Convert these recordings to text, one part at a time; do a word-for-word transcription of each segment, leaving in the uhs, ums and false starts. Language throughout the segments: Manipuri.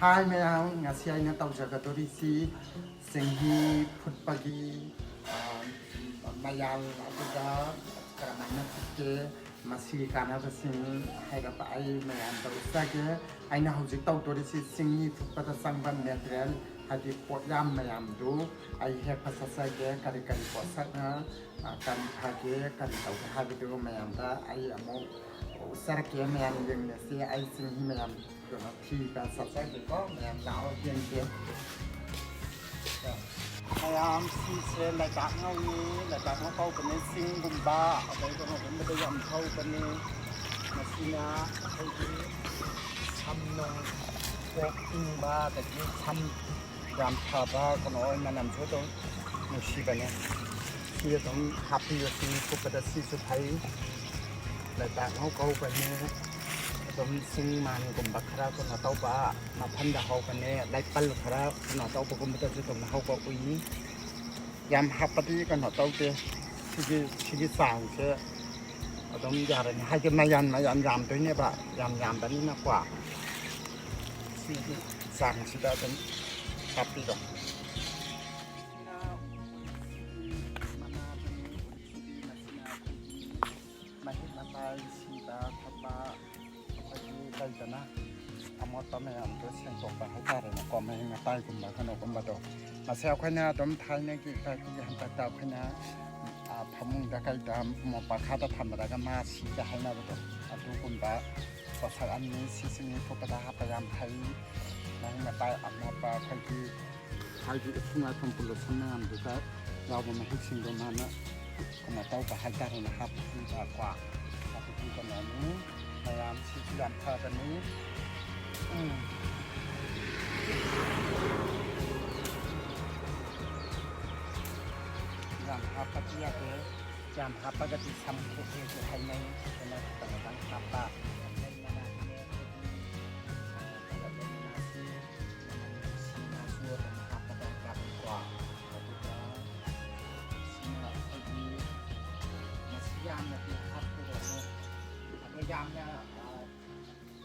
ꯍꯥꯏ ꯃꯌꯥꯝ, ꯉꯁꯤ ꯑꯩꯅ ꯇꯧꯖꯒꯗꯣꯔꯤꯁꯤ ꯆꯦꯡꯍꯤ ꯐꯨꯠꯄꯒꯤ, ꯑ, ꯃꯌꯥꯜ ꯑꯗꯨꯗ ꯀꯔꯝꯍꯥꯏꯅ ꯐꯨꯠꯀꯦ, ꯃꯁꯤꯒꯤ ꯀꯥꯟꯅꯕꯁꯤꯡ ꯍꯥꯏꯔꯕ ꯑꯩ ꯃꯌꯥꯝꯗ ꯎꯠꯆꯒꯦ꯫ ꯑꯩꯅ ꯍꯧꯖꯤꯛ ꯇꯧꯗꯣꯔꯤꯁꯤ ꯆꯦꯡꯍꯤ ꯐꯨꯠꯄꯗ ꯆꯪꯕ ꯃꯦꯇꯔꯤꯌꯦꯜ, ꯍꯥꯏꯗꯤ ꯄꯣꯠꯌꯥꯝ ꯃꯌꯥꯝꯗꯨ ꯑꯩ ꯍꯦꯛꯄ ꯆꯠꯆꯒꯦ꯫ ꯀꯔꯤ ꯀꯔꯤ ꯄꯣꯠꯁꯛꯅ, ꯑ, ꯀꯔꯤ ꯐꯒꯦ, ꯀꯔꯤ ꯇꯧꯒꯦ ꯍꯥꯏꯕꯗꯨ ꯃꯌꯥꯝꯗ ꯑꯩ ꯑꯃꯨꯛ ꯎꯠꯆꯔꯛꯀꯦ꯫ ꯃꯌꯥꯝ ꯌꯦꯡꯃꯤꯟꯅꯁꯤ꯫ ꯑꯩ ꯆꯦꯡꯍꯤ ꯃꯌꯥꯝ ꯀꯩꯅꯣ ꯊꯤꯕ ꯆꯠꯆꯒꯦꯀꯣ꯫ ꯃꯌꯥꯝ ꯂꯥꯛꯑꯣ ꯌꯦꯡꯁꯦ꯫ ꯃꯌꯥꯝ ꯁꯤꯁꯦ ꯂꯩꯕꯥꯛ ꯉꯧꯅꯤ, ꯂꯩꯕꯥꯛ ꯉꯧ ꯀꯧꯕꯅꯤ, ꯆꯤꯡꯒꯨꯝꯕ ꯑꯗꯩ ꯀꯩꯅꯣꯒꯨꯝꯕꯗ ꯌꯥꯝ ꯍꯧꯕꯅꯤ꯫ ꯃꯁꯤꯅ ꯑꯩꯈꯣꯏꯒꯤ ꯁꯝ ꯅꯨꯡ ꯀꯣꯛ ꯏꯪꯕ ꯑꯗꯒꯤ ꯁꯝ ꯌꯥꯝ ꯐꯕ ꯀꯩꯅꯣ ꯑꯣꯏ, ꯃꯅꯝꯁꯨ ꯑꯗꯨꯝ ꯅꯨꯡꯁꯤꯕꯅꯦ꯫ ꯁꯤ ꯑꯗꯨꯝ ꯍꯥꯞꯄꯤꯕ ꯆꯤꯡ ꯀꯨꯞꯄꯗ ꯁꯤꯁꯨ ꯐꯩ꯫ ꯂꯩꯕꯥꯛ ꯉꯧ ꯀꯧꯕꯅꯦ꯫ ꯑꯗꯨꯝ ꯆꯤꯡ ꯃꯥꯟꯒꯨꯝꯕ ꯈꯔ ꯀꯩꯅꯣ ꯇꯧꯕ ꯃꯐꯝꯗ ꯍꯧꯕꯅꯦ꯫ ꯂꯩꯄꯜ ꯈꯔ ꯀꯩꯅꯣ ꯇꯧꯕꯒꯨꯝꯕꯗꯁꯨ ꯑꯗꯨꯝ ꯍꯧꯕ ꯎꯏ꯫ ꯌꯥꯝ ꯍꯥꯞꯄꯗꯤ ꯀꯩꯅꯣ ꯇꯧꯗꯦ꯫ ꯁꯤꯒꯤ, ꯁꯤꯒꯤ ꯆꯥꯡꯁꯦ ꯑꯗꯨꯝ ꯌꯥꯔꯅꯤ꯫ ꯍꯥꯏꯗꯤ ꯃꯌꯥꯟ ꯃꯌꯥꯟ ꯌꯥꯝꯗꯣꯏꯅꯦꯕ, ꯌꯥꯝ ꯌꯥꯝꯕꯅꯤꯅꯀꯣ꯫ ꯁꯤꯒꯤ ꯆꯥꯡꯁꯤꯗ ꯑꯗꯨꯝ ꯍꯥꯞꯄꯤꯔꯣ꯫ ꯃꯍꯤꯛ ꯃꯇꯥꯏ ꯁꯤꯕ ꯈꯣꯠꯄ, ꯑꯩꯈꯣꯏꯒꯤ ꯂꯩꯗꯅ ꯑꯃꯣꯠꯄ ꯃꯌꯥꯝꯗꯣ ꯁꯦꯡꯗꯣꯛꯄ ꯍꯥꯏꯇꯥꯔꯦꯅꯦꯀꯣ, ꯃꯍꯤꯛ ꯃꯇꯥꯏꯒꯨꯝꯕ ꯀꯩꯅꯣꯒꯨꯝꯕꯗꯣ꯫ ꯃꯁꯤ ꯑꯩꯈꯣꯏꯅ ꯑꯗꯨꯝ ꯊꯥꯏꯅꯒꯤ ꯑꯩꯈꯣꯏꯒꯤ ꯍꯟꯗꯛꯇ ꯑꯩꯈꯣꯏꯅ, ꯑ, ꯐꯃꯨꯡꯗ ꯀꯩꯗ ꯃꯣꯝꯄꯥꯛ ꯈꯥꯗ ꯊꯝꯕꯗꯒ ꯃꯥ ꯁꯤꯒ ꯍꯥꯏꯅꯕꯗꯣ, ꯑꯗꯨꯒꯨꯝꯕ ꯄꯣꯠꯁꯛ ꯑꯃꯅꯤ꯫ ꯁꯤ ꯆꯤꯡꯍꯤ ꯐꯨꯠꯄꯗ ꯍꯥꯞꯄ ꯌꯥꯝ ꯐꯩ꯫ ꯃꯍꯤꯛ ꯃꯇꯥꯏ ꯑꯃꯣꯠꯄ ꯑꯩꯈꯣꯏꯒꯤ ꯍꯥꯏꯗꯤ ꯎꯐꯨꯟ ꯋꯥꯏꯐꯨꯟ pollution ꯃꯌꯥꯝꯗꯨꯗ ꯌꯥꯎꯕ ꯃꯍꯤꯛꯁꯤꯡꯗꯣ ꯃꯥꯅ ꯀꯩꯅꯣ ꯇꯧꯕ ꯍꯥꯏꯇꯥꯔꯦꯅꯦ, ꯍꯥꯞꯄꯤꯕꯀꯣ꯫ ꯑꯗꯨꯒꯤ ꯀꯩꯅꯣꯅꯤ, ꯃꯌꯥꯝ ꯁꯤꯁꯨ ꯌꯥꯝ ꯐꯕꯅꯤ꯫ ꯎꯝ꯫ ꯌꯥꯝ ꯍꯥꯞꯄꯗꯤ ꯌꯥꯗꯦ꯫ ꯌꯥꯝ ꯍꯥꯞꯄꯒꯗꯤ ꯁꯝ ꯈꯦꯠꯂꯦꯁꯨ ꯍꯥꯏꯅꯩ꯫ ꯑꯗꯨꯅ ꯈꯤꯇꯪ ꯈꯤꯇꯪ ꯍꯥꯞꯄ꯫ ꯂꯩ ꯃꯅꯥꯗꯨꯅꯦ, ꯑꯗꯒꯤ ꯃꯅꯥꯁꯤ, ꯃꯅꯝ ꯅꯨꯡꯁꯤꯅꯁꯨ ꯑꯗꯨꯝ ꯍꯥꯞꯄ ꯗꯔꯀꯥꯔ ꯑꯣꯏꯀꯣ꯫ ꯑꯗꯨꯒ ꯁꯤꯅ ꯑꯩꯈꯣꯏꯒꯤ ꯃꯁꯤ ꯌꯥꯝꯅꯗꯤ ꯍꯥꯞꯄꯨꯔꯅꯨ꯫ ꯑꯗꯣ ꯌꯥꯝꯅ, ꯑ,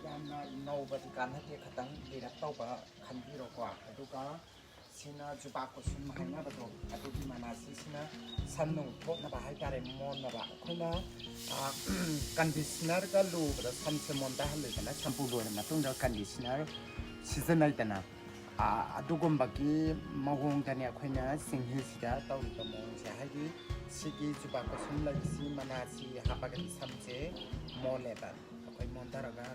ꯌꯥꯝꯅ ꯅꯧꯕꯗꯤ ꯀꯥꯟꯅꯗꯦ, ꯈꯇꯪ ꯂꯤꯔꯞ ꯇꯧꯕ ꯈꯟꯕꯤꯔꯣꯀꯣ꯫ ꯑꯗꯨꯒ ꯁꯤꯅ ꯖꯨꯕꯥ ꯀꯨꯁꯨꯝ ꯍꯥꯏꯅꯕꯗꯣ, ꯑꯗꯨꯒꯤ ꯃꯅꯥꯁꯤꯁꯤꯅ ꯁꯝ ꯅꯨꯡ ꯊꯣꯛꯅꯕ ꯍꯥꯏꯇꯥꯔꯦ, ꯃꯣꯟꯅꯕ꯫ ꯑꯩꯈꯣꯏꯅ, ꯑ, ꯀꯟꯗꯤꯁꯅꯔꯒ ꯂꯨꯕꯗ ꯁꯝꯁꯦ ꯃꯣꯟꯊꯍꯜꯂꯤꯗꯅ, ꯁꯝꯄꯨ ꯂꯣꯏꯔ ꯃꯇꯨꯡꯗ ꯀꯟꯗꯤꯁꯅꯔ ꯁꯤꯖꯤꯟꯅꯩꯗꯅ, ꯑ, ꯑꯗꯨꯒꯨꯝꯕꯒꯤ ꯃꯑꯣꯡꯗꯅꯦ ꯑꯩꯈꯣꯏꯅ ꯆꯤꯡꯍꯤꯁꯤꯗ ꯇꯧꯔꯤꯕ ꯃꯑꯣꯡꯁꯦ꯫ ꯍꯥꯏꯗꯤ ꯁꯤꯒꯤ ꯖꯨꯕꯥ ꯀꯨꯁꯨꯝ ꯂꯩꯁꯤ, ꯃꯅꯥꯁꯤ ꯍꯥꯞꯄꯒꯗꯤ ꯁꯝꯁꯦ ꯃꯣꯜꯂꯦꯕ꯫ ꯑꯩꯈꯣꯏ ꯃꯣꯟꯊꯔꯒ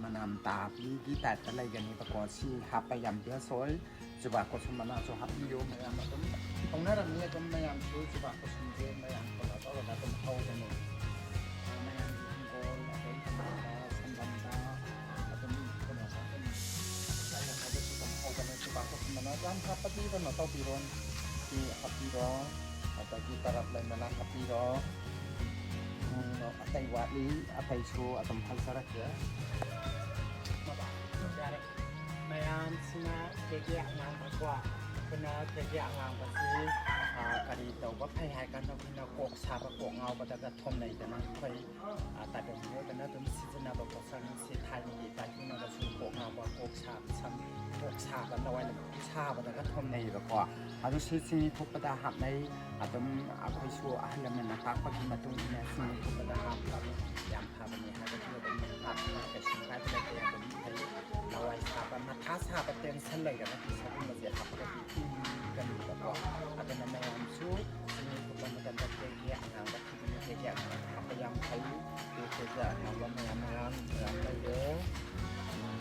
ꯃꯅꯥꯝ ꯇꯥꯕꯤꯒꯤ ꯇꯥꯏꯞꯇ ꯂꯩꯒꯅꯦꯕꯀꯣ꯫ ꯁꯤ ꯍꯥꯞꯄ ꯌꯥꯝ ꯕꯦꯁ ꯑꯣꯏ꯫ ꯖꯨꯕꯥ ꯀꯨꯁꯨꯝ ꯃꯅꯥꯁꯨ ꯍꯥꯞꯄꯤꯌꯨ꯫ ꯃꯌꯥꯝ ꯑꯗꯨꯝ ꯈꯪꯅꯔꯝꯅꯤ, ꯑꯗꯨꯝ ꯃꯌꯥꯝꯁꯨ ꯖꯨꯕꯥ ꯀꯨꯁꯨꯝꯁꯦ ꯃꯌꯥꯝ ꯀꯩꯅꯣ ꯇꯧꯔꯒ ꯑꯗꯨꯝ ꯍꯧꯕꯅꯦ꯫ ꯃꯌꯥꯝꯒꯤ ꯍꯤꯡꯒꯣꯜ, ꯑꯗꯩ ꯀꯩꯅꯣꯗ, ꯁꯝꯕꯟꯗ, ꯑꯗꯨꯝ ꯀꯩꯅꯣꯗ ꯑꯗꯨꯝ ꯍꯥꯏꯗꯁꯨ ꯑꯗꯨꯝ ꯍꯧꯕꯅꯦ꯫ ꯖꯨꯕꯥ ꯀꯨꯁꯨꯝ ꯃꯅꯥ ꯌꯥꯝ ꯍꯥꯞꯄꯗꯤ ꯀꯩꯅꯣ ꯇꯧꯕꯤꯔꯣ, ꯁꯤ ꯍꯥꯞꯄꯤꯔꯣ, ꯑꯗꯒꯤ ꯇꯔꯞ ꯂꯩ ꯃꯅꯥ ꯍꯥꯞꯄꯤꯔꯣ꯫ ꯎꯝ, ꯑꯇꯩ ꯋꯥꯠꯂꯤ, ꯑꯇꯩꯁꯨ ꯑꯗꯨꯝ ꯍꯥꯏꯖꯔꯛꯀꯦ꯫ ꯌꯥꯔꯦ꯫ ꯃꯌꯥꯝꯁꯤꯅ ꯀꯦꯒꯦ ꯑꯉꯥꯡꯕꯀꯣ꯫ ꯑꯩꯈꯣꯏꯅ ꯀꯦꯒꯦ ꯑꯉꯥꯡꯕꯁꯤ, ꯑ, ꯀꯔꯤ ꯇꯧꯕ ꯐꯩ ꯍꯥꯏ ꯀꯥꯟꯗ, ꯑꯩꯈꯣꯏꯅ ꯀꯣꯛ ꯁꯥꯕ, ꯀꯣꯛ ꯉꯥꯎꯕꯗꯒ ꯊꯣꯝꯅꯩꯗꯅ꯫ ꯑꯩꯈꯣꯏ, ꯑ, ꯇꯥꯏꯕꯪ ꯃꯤꯑꯣꯏꯕꯅ ꯑꯗꯨꯝ ꯁꯤꯖꯤꯟꯅꯕ ꯄꯣꯠꯁꯛꯅꯤ꯫ ꯁꯤ ꯊꯥꯏꯅꯒꯤ ꯏꯄꯥ ꯏꯄꯨꯅꯒꯁꯨ ꯀꯣꯛ ꯉꯥꯎꯕ, ꯀꯣꯛ ꯁꯥꯕ, ꯁꯝ, ꯀꯣꯛ ꯁꯥꯕ, ꯂꯋꯥꯏ ꯂꯨꯈ꯭ꯔꯨ ꯁꯥꯕꯗꯒ ꯊꯣꯝꯅꯩꯌꯦꯕꯀꯣ꯫ ꯑꯗꯨ ꯁꯤ ꯆꯤꯅꯤ ꯊꯣꯛꯄꯗ ꯍꯥꯞꯅꯩ꯫ ꯑꯗꯨꯝ ꯑꯩꯈꯣꯏꯁꯨ ꯑꯍꯜ ꯂꯃꯟꯅ ꯇꯥꯛꯄꯒꯤ ꯃꯇꯨꯡ ꯏꯟꯅ ꯆꯤꯅꯤ ꯊꯣꯛꯄꯗ ꯍꯥꯞꯄ ꯌꯥꯝ ꯐꯕꯅꯤ ꯍꯥꯏꯕꯁꯨ ꯑꯗꯨꯝ ꯍꯥꯞꯄꯅ ꯀꯩꯁꯨ ꯀꯥꯏꯕ ꯂꯩꯇꯦ꯫ ꯑꯗꯨꯝ ꯐꯩ꯫ ꯂꯋꯥꯏ ꯁꯥꯕ, ꯃꯊꯥ ꯁꯥꯕ, ꯇꯦꯟꯁꯟ ꯂꯩꯔꯒꯗꯤ ꯁꯒꯨꯝꯕꯁꯦ ꯍꯥꯞꯄꯒꯗꯤ ꯏꯪꯒꯅꯤꯕꯀꯣ꯫ ꯑꯗꯨꯅ ꯃꯌꯥꯝꯁꯨ ꯆꯤꯅꯤ ꯊꯣꯛꯄ ꯃꯇꯝꯗ ꯀꯦꯒꯦ ꯑꯉꯥꯡꯕ ꯊꯤꯕꯤꯌꯨ, ꯀꯦꯒꯦ ꯑꯉꯥꯡꯕ ꯍꯥꯞꯄ ꯌꯥꯝ ꯐꯩ꯫ ꯀꯦꯒꯦ ꯑꯉꯥꯡꯕ ꯃꯌꯥꯝ ꯃꯌꯥꯝ ꯃꯌꯥꯝ ꯂꯩꯔꯦ꯫ ꯎꯝ꯫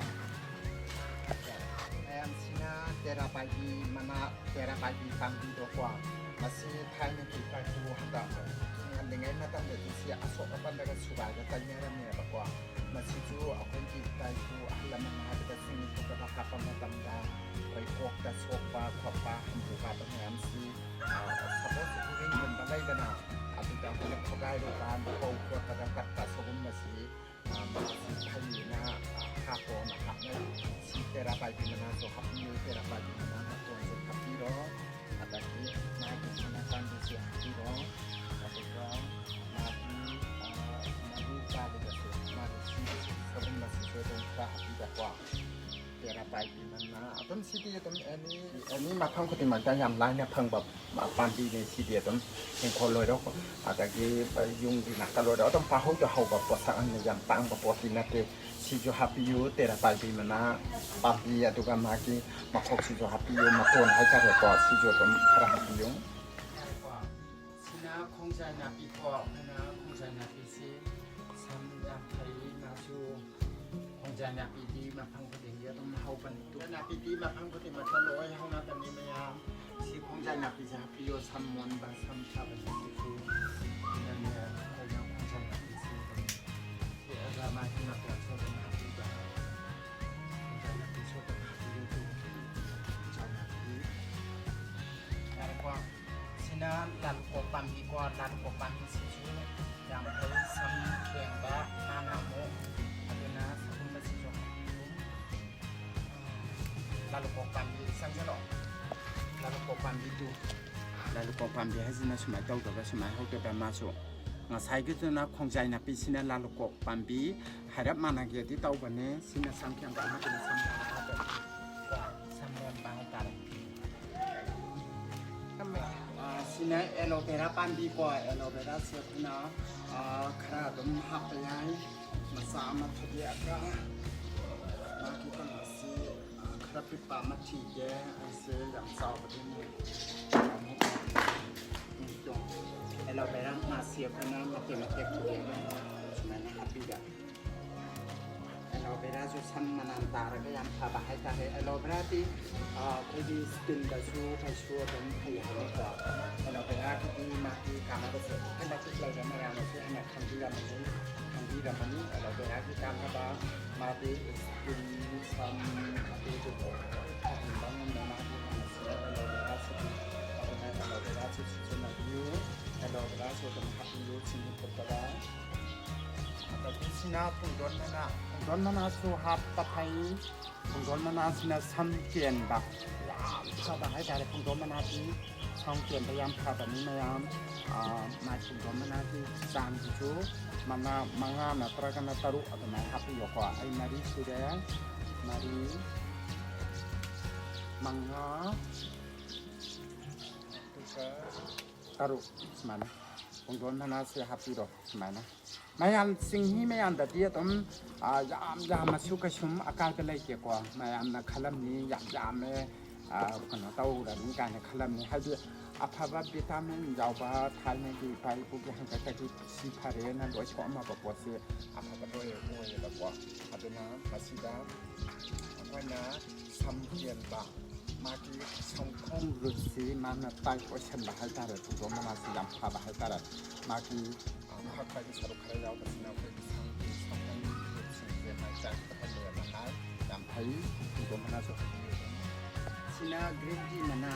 ꯃꯌꯥꯝꯁꯤꯅ ꯇꯦꯔꯥ ꯄꯥꯏꯕꯤ ꯃꯅꯥ, ꯇꯦꯔꯥ ꯄꯥꯏꯕꯤ ꯄꯥꯝꯕꯤꯗꯣꯀꯣ꯫ ꯃꯁꯤ ꯊꯥꯏꯅꯒꯤ ꯏꯄꯥ ꯏꯄꯨ ꯍꯟꯗꯛ ꯉꯜꯂꯤꯉꯩ ꯃꯇꯝꯗꯗꯤ ꯁꯤ ꯑꯁꯣꯛ ꯑꯄꯟꯗꯒ ꯁꯨꯒꯥꯏꯒ ꯇꯩꯅꯔꯝꯃꯦꯕꯀꯣ꯫ ꯃꯁꯤꯁꯨ ꯑꯩꯈꯣꯏꯒꯤ ꯏꯄꯥ ꯏꯄꯨ ꯑꯍꯜ ꯂꯃꯟ ꯍꯥꯏꯕꯗ ꯆꯤꯡ ꯐꯨꯠꯄꯗ ꯍꯥꯞꯄ ꯃꯇꯝꯗ ꯑꯩꯈꯣꯏ ꯀꯣꯛꯇ ꯁꯣꯛꯄ ꯈꯣꯠꯄ ꯍꯝꯄꯨ ꯀꯥꯕ ꯃꯌꯥꯝꯁꯤ, ꯑ, ꯁꯄꯣꯁ ꯎꯔꯤꯡꯒꯨꯝꯕ ꯂꯩꯗꯅ, ꯑꯗꯨꯗ ꯑꯩꯈꯣꯏꯅ ꯈꯣꯒꯥꯏꯔꯨꯀꯥꯟꯗ ꯐꯧ ꯈꯣꯠꯄꯗ ꯇꯠꯄ ꯁꯤꯒꯨꯝꯕꯁꯤ, ꯑ, ꯃꯁꯤ ꯐꯩꯌꯦꯅ, ꯑ, ꯍꯥꯞꯄꯣꯅ ꯍꯥꯞꯅꯩ꯫ ꯁꯤ ꯇꯦꯔꯥ ꯄꯥꯏꯕꯤ ꯃꯅꯥꯁꯨ ꯍꯥꯞꯄꯤꯌꯨ, ꯇꯦꯔꯥ ꯄꯥꯏꯕꯤ ꯃꯅꯥ ꯃꯇꯣꯟꯁꯨ ꯍꯥꯞꯄꯤꯔꯣ꯫ ꯑꯗꯒꯤ ꯃꯥꯒꯤ ꯃꯅꯥ ꯄꯥꯟꯕꯤꯁꯦ ꯍꯥꯞꯄꯤꯔꯣ꯫ ꯑꯗꯨꯒ ꯃꯥꯒꯤ, ꯑ, ꯃꯔꯨ ꯆꯥꯕꯗꯁꯨ ꯃꯥꯒꯤ ꯁꯤꯒꯤꯁꯨ ꯁꯒꯨꯝꯕꯁꯤꯁꯨ ꯑꯗꯨꯝ ꯈꯔ ꯍꯥꯞꯄꯤꯕꯀꯣ꯫ ꯇꯦꯔꯥ ꯄꯥꯏꯕꯤ ꯃꯅꯥ ꯑꯗꯨꯝ ꯁꯤꯗꯤ ꯑꯗꯨꯝ ꯑꯦꯅꯤ ꯑꯦꯅꯤ ꯃꯐꯝ ꯈꯨꯗꯤꯡꯃꯛꯇ ꯌꯥꯝ ꯂꯥꯏꯅ ꯐꯪꯕ ꯄꯥꯝꯕꯤꯅꯦ꯫ ꯁꯤꯗꯤ ꯑꯗꯨꯝ ꯏꯪꯈꯣꯜ ꯑꯣꯏꯔꯣ, ꯑꯗꯒꯤ ꯌꯨꯝꯒꯤ ꯅꯥꯀꯜ ꯑꯣꯏꯔꯣ, ꯑꯗꯨꯝ ꯄꯥꯍꯧꯗ ꯍꯧꯕ ꯄꯣꯠꯁꯛ ꯑꯃꯅꯤ, ꯌꯥꯝ ꯇꯥꯡꯕ ꯄꯣꯠꯇꯤ ꯅꯠꯇꯦ꯫ ꯁꯤꯁꯨ ꯍꯥꯞꯄꯤꯌꯨ, ꯇꯦꯔꯥ ꯄꯥꯏꯕꯤ ꯃꯅꯥ ꯄꯥꯝꯕꯤ, ꯑꯗꯨꯒ ꯃꯥꯒꯤ ꯃꯈꯣꯛꯁꯤꯁꯨ ꯍꯥꯞꯄꯤꯌꯨ, ꯃꯇꯣꯟ ꯍꯥꯏꯇꯥꯔꯦꯀꯣ, ꯁꯤꯁꯨ ꯑꯗꯨꯝ ꯈꯔ ꯍꯥꯞꯄꯤꯌꯨ꯫ ꯁꯤꯅ ꯈꯣꯡꯖꯥꯏ ꯅꯥꯄꯤꯀꯣ꯫ ꯑꯩꯈꯣꯏꯅ ꯈꯣꯡꯖꯥꯏ ꯅꯥꯄꯤꯁꯤ ꯁꯝ ꯌꯥꯝ ꯐꯩ꯫ ꯃꯥꯁꯨ ꯈꯣꯡꯖꯥꯏ ꯅꯥꯄꯤꯗꯤ ꯃꯐꯝ ꯈꯨꯗꯤꯡꯒꯤ ꯑꯗꯨꯝ ꯍꯧꯕꯅꯤ꯫ ꯅꯥꯄꯤꯗꯤ ꯃꯐꯝ ꯈꯨꯗꯤꯡꯃꯛꯇ ꯂꯣꯏ ꯍꯧꯅꯕꯅꯤ ꯃꯌꯥꯝ꯫ ꯁꯤ ꯈꯣꯡꯖꯥꯏ ꯅꯥꯄꯤꯁꯦ ꯍꯥꯞꯄꯤꯌꯣ, ꯁꯝ ꯃꯣꯟꯕ, ꯁꯝ ꯐꯕꯅꯤ꯫ ꯁꯤꯁꯨ ꯑꯗꯨꯅꯅꯦ ꯑꯩꯈꯣꯏꯅ ꯈꯣꯡꯖꯥꯏ ꯅꯥꯄꯤꯁꯤ ꯑꯗꯨꯝ ꯍꯦꯛꯑꯒ ꯃꯥꯒꯤ ꯃꯇꯣꯟꯁꯨ ꯑꯗꯨꯝ ꯍꯥꯞꯄꯤꯕ꯫ ꯈꯣꯡꯖꯥꯏ ꯅꯥꯄꯤꯁꯨ ꯑꯗꯨꯝ ꯍꯥꯞꯄꯤꯌꯨ꯫ ꯈꯣꯡꯖꯥꯏ ꯅꯥꯄꯤ꯫ ꯌꯥꯔꯦꯀꯣ꯫ ꯁꯤꯅ ꯂꯥꯂꯨꯀꯣꯛ ꯄꯥꯝꯕꯤꯀꯣ꯫ ꯂꯥꯂꯨꯀꯣꯛ ꯄꯥꯝꯕꯤꯁꯤꯁꯨ ꯌꯥꯝ ꯐꯩ, ꯁꯝ ꯀꯦꯡꯕ, ꯃꯥꯅ ꯑꯃꯨꯛ꯫ ꯑꯗꯨꯅ ꯁꯤꯒꯨꯝꯕꯁꯤꯁꯨ ꯍꯥꯞꯄꯤꯌꯨ꯫ ꯂꯥꯂꯨꯀꯣꯛ ꯄꯥꯝꯕꯤ ꯆꯪꯁꯤꯜꯂꯛꯑꯣ꯫ ꯂꯥꯂꯨꯀꯣꯛ ꯄꯥꯝꯕꯤꯗꯨ, ꯂꯥꯂꯨꯀꯣꯛ ꯄꯥꯝꯕꯤ ꯍꯥꯏꯁꯤꯅ ꯁꯨꯃꯥꯏꯅ ꯇꯧꯗꯕ, ꯁꯨꯃꯥꯏꯅ ꯍꯧꯗꯕ꯫ ꯃꯥꯁꯨ ꯉꯁꯥꯏꯒꯤꯗꯨꯅ ꯈꯣꯡꯖꯥꯏ ꯅꯥꯄꯤꯁꯤꯅ ꯂꯥꯂꯨꯀꯣꯛ ꯄꯥꯝꯕꯤ ꯍꯥꯏꯔꯞ ꯃꯥꯟꯅꯒꯦꯗꯤ ꯇꯧꯕꯅꯦ꯫ ꯁꯤꯅ ꯁꯝ ꯀꯦꯡꯕ, ꯑꯃꯗꯨꯅ ꯁꯝ ꯀꯦꯡꯕ꯫ ꯀꯣ, ꯁꯝ ꯃꯣꯟꯕ ꯍꯥꯏꯇꯥꯔꯦ꯫ ꯑꯥ, ꯁꯤꯅ ꯑꯦꯂꯣꯚꯦꯔꯥ ꯄꯥꯝꯕꯤꯀꯣ꯫ ꯑꯦꯂꯣꯚꯦꯔꯥꯁꯦ ꯑꯩꯈꯣꯏꯅ, ꯑꯥ, ꯈꯔ ꯑꯗꯨꯝ ꯍꯥꯞꯄ ꯌꯥꯏ꯫ ꯃꯆꯥ ꯑꯃ ꯊꯥꯗꯣꯛꯑꯒ ꯃꯥꯒꯤ ꯀꯩꯅꯣꯁꯤ, ꯑꯥ, ꯈꯔ ꯄꯤꯛꯄ ꯑꯃ ꯊꯤꯒꯦ꯫ ꯑꯩꯁꯦ ꯌꯥꯝ ꯆꯥꯎꯕꯗꯤ ꯑꯃꯨꯛ ꯑꯦꯂꯣꯚꯦꯔꯥ ꯃꯥꯁꯤ ꯑꯩꯈꯣꯏꯅ ꯃꯇꯦꯛ ꯃꯇꯦꯛ ꯊꯤꯒꯦ꯫ ꯁꯨꯃꯥꯏꯅ ꯍꯥꯞꯄꯤꯕ꯫ ꯑꯦꯂꯣꯚꯦꯔꯥꯁꯨ ꯁꯝ ꯃꯅꯥꯟ ꯇꯥꯔꯒ ꯌꯥꯝ ꯐꯕ ꯍꯥꯏꯇꯥꯔꯦ꯫ ꯑꯦꯂꯣꯚꯦꯔꯥꯗꯤ, ꯑ, ꯑꯩꯈꯣꯏꯒꯤ ꯁ꯭ꯀꯤꯟꯗꯁꯨ ꯀꯩꯁꯨ ꯑꯗꯨꯝ ꯐꯩ ꯍꯥꯏꯅꯀꯣ꯫ ꯑꯦꯂꯣꯚꯦꯔꯥꯒꯤꯗꯤ ꯃꯥꯒꯤ ꯀꯥꯟꯅꯕꯁꯦ ꯑꯗꯨꯛꯀꯤ ꯃꯇꯤꯛ ꯂꯩꯔꯦ, ꯃꯌꯥꯝꯅꯁꯨ ꯍꯦꯟꯅ ꯈꯪꯕꯤꯔꯝꯃꯅꯤ, ꯈꯪꯕꯤꯔꯝꯃꯅꯤ꯫ ꯑꯦꯂꯣꯚꯦꯔꯥꯒꯤ ꯀꯥꯟꯅꯕ, ꯃꯥꯗꯤ ꯁ꯭ꯀꯤꯟ, ꯁꯝ, ꯑꯗꯨꯗꯨ ꯐꯍꯟꯕ ꯉꯝꯕ ꯃꯥꯒꯤ ꯀꯩꯅꯣꯁꯤꯅ ꯑꯦꯂꯣꯚꯦꯔꯥꯁꯤꯗꯤ꯫ ꯑꯗꯨꯅ ꯑꯦꯂꯣꯚꯦꯔꯥꯁꯨ ꯁꯤꯖꯤꯟꯅꯕꯤꯌꯨ꯫ ꯑꯦꯂꯣꯚꯦꯔꯥꯁꯨ ꯑꯗꯨꯝ ꯍꯥꯞꯄꯤꯌꯨ ꯆꯤꯅꯤ ꯐꯨꯠꯄꯗ꯫ ꯑꯗꯒꯤ ꯁꯤꯅ ꯄꯨꯡꯗꯣꯟ ꯃꯅꯥ, ꯄꯨꯡꯗꯣꯟ ꯃꯅꯥꯁꯨ ꯍꯥꯞꯄ ꯐꯩ꯫ ꯄꯨꯡꯗꯣꯟ ꯃꯅꯥꯁꯤꯅ ꯁꯝ ꯀꯦꯟꯕ ꯌꯥꯝ ꯐꯕ ꯍꯥꯏꯇꯥꯔꯦ꯫ ꯄꯨꯡꯗꯣꯟ ꯃꯅꯥꯁꯤ ꯁꯝ ꯀꯦꯟꯕ ꯌꯥꯝ ꯐꯕꯅꯤ ꯃꯌꯥꯝ꯫ ꯃꯥꯏ ꯄꯨꯡꯗꯣꯟ ꯃꯅꯥꯒꯤ ꯆꯥꯡꯁꯤꯁꯨ ꯃꯅꯥ ꯃꯉꯥ ꯅꯠꯇ꯭ꯔꯒꯅ ꯇꯔꯨꯛ ꯑꯗꯨꯃꯥꯏꯅ ꯍꯥꯞꯄꯤꯌꯣꯀꯣ꯫ ꯑꯩ ꯃꯔꯤ ꯁꯨꯔꯦ꯫ ꯃꯔꯤ, ꯃꯉꯥ, ꯑꯗꯨꯒ ꯇꯔꯨꯛ ꯁꯨꯃꯥꯏꯅ ꯄꯨꯡꯗꯣꯟ ꯃꯅꯥꯁꯦ ꯍꯥꯞꯄꯤꯔꯣ ꯁꯨꯃꯥꯏꯅ꯫ ꯃꯌꯥꯝ ꯆꯤꯡꯍꯤ ꯃꯌꯥꯝꯗꯗꯤ ꯑꯗꯨꯝ ꯌꯥꯝ ꯌꯥꯝꯃꯁꯨ ꯀꯩꯁꯨꯝ ꯑꯀꯥꯏꯕ ꯂꯩꯇꯦꯀꯣ꯫ ꯃꯌꯥꯝꯅ ꯈꯜꯂꯝꯅꯤ ꯌꯥꯝ ꯌꯥꯝꯃꯦ, ꯀꯩꯅꯣ ꯇꯧꯔꯅꯤ ꯀꯥꯏꯅ ꯈꯜꯂꯝꯅꯤ꯫ ꯍꯥꯏꯗꯤ ꯑꯐꯕ ꯚꯤꯇꯥꯃꯤꯟ ꯌꯥꯎꯕ ꯊꯥꯏꯅꯒꯤ ꯏꯄꯥ ꯏꯄꯨꯒꯤ ꯍꯥꯛꯇꯛꯇꯒꯤ ꯁꯤ ꯐꯔꯦꯅ ꯂꯣꯏ ꯊꯣꯛꯑꯝꯃꯕ ꯄꯣꯠꯁꯦ ꯑꯐꯕ ꯂꯣꯏ ꯑꯣꯏꯌꯦꯕꯀꯣ꯫ ꯑꯗꯨꯅ ꯃꯁꯤꯗ ꯑꯩꯈꯣꯏꯅ ꯁꯝ ꯀꯦꯟꯕ, ꯃꯥꯒꯤ ꯁꯝꯈꯣꯡ ꯔꯨꯠꯁꯤ ꯃꯥꯅ ꯇꯥꯏꯠ ꯑꯣꯏꯁꯟꯕ ꯍꯥꯏꯇꯥꯔꯦ꯫ ꯄꯨꯡꯗꯣꯟ ꯃꯅꯥꯁꯤ ꯌꯥꯝ ꯐꯕ ꯍꯥꯏꯇꯥꯔꯦ꯫ ꯃꯥꯒꯤ ꯃꯈꯛꯇꯒꯤ ꯁꯔꯨꯛ ꯈꯔ ꯌꯥꯎꯕꯁꯤꯅ ꯑꯩꯈꯣꯏꯒꯤ ꯁꯝꯒꯤ ꯁꯝꯒꯤ ꯔꯨꯠꯁꯤꯡꯁꯦ ꯃꯥꯏ ꯇꯥꯏꯠ ꯑꯣꯏꯍꯜꯂꯦꯕ ꯍꯥꯏ꯫ ꯌꯥꯝ ꯐꯩ꯫ ꯄꯨꯡꯗꯣꯟ ꯃꯅꯥꯁꯨ ꯍꯥꯏꯕꯤꯌꯨ꯫ ꯁꯤꯅ ꯒ꯭ꯔꯤꯟ ꯇꯤ ꯃꯅꯥ꯫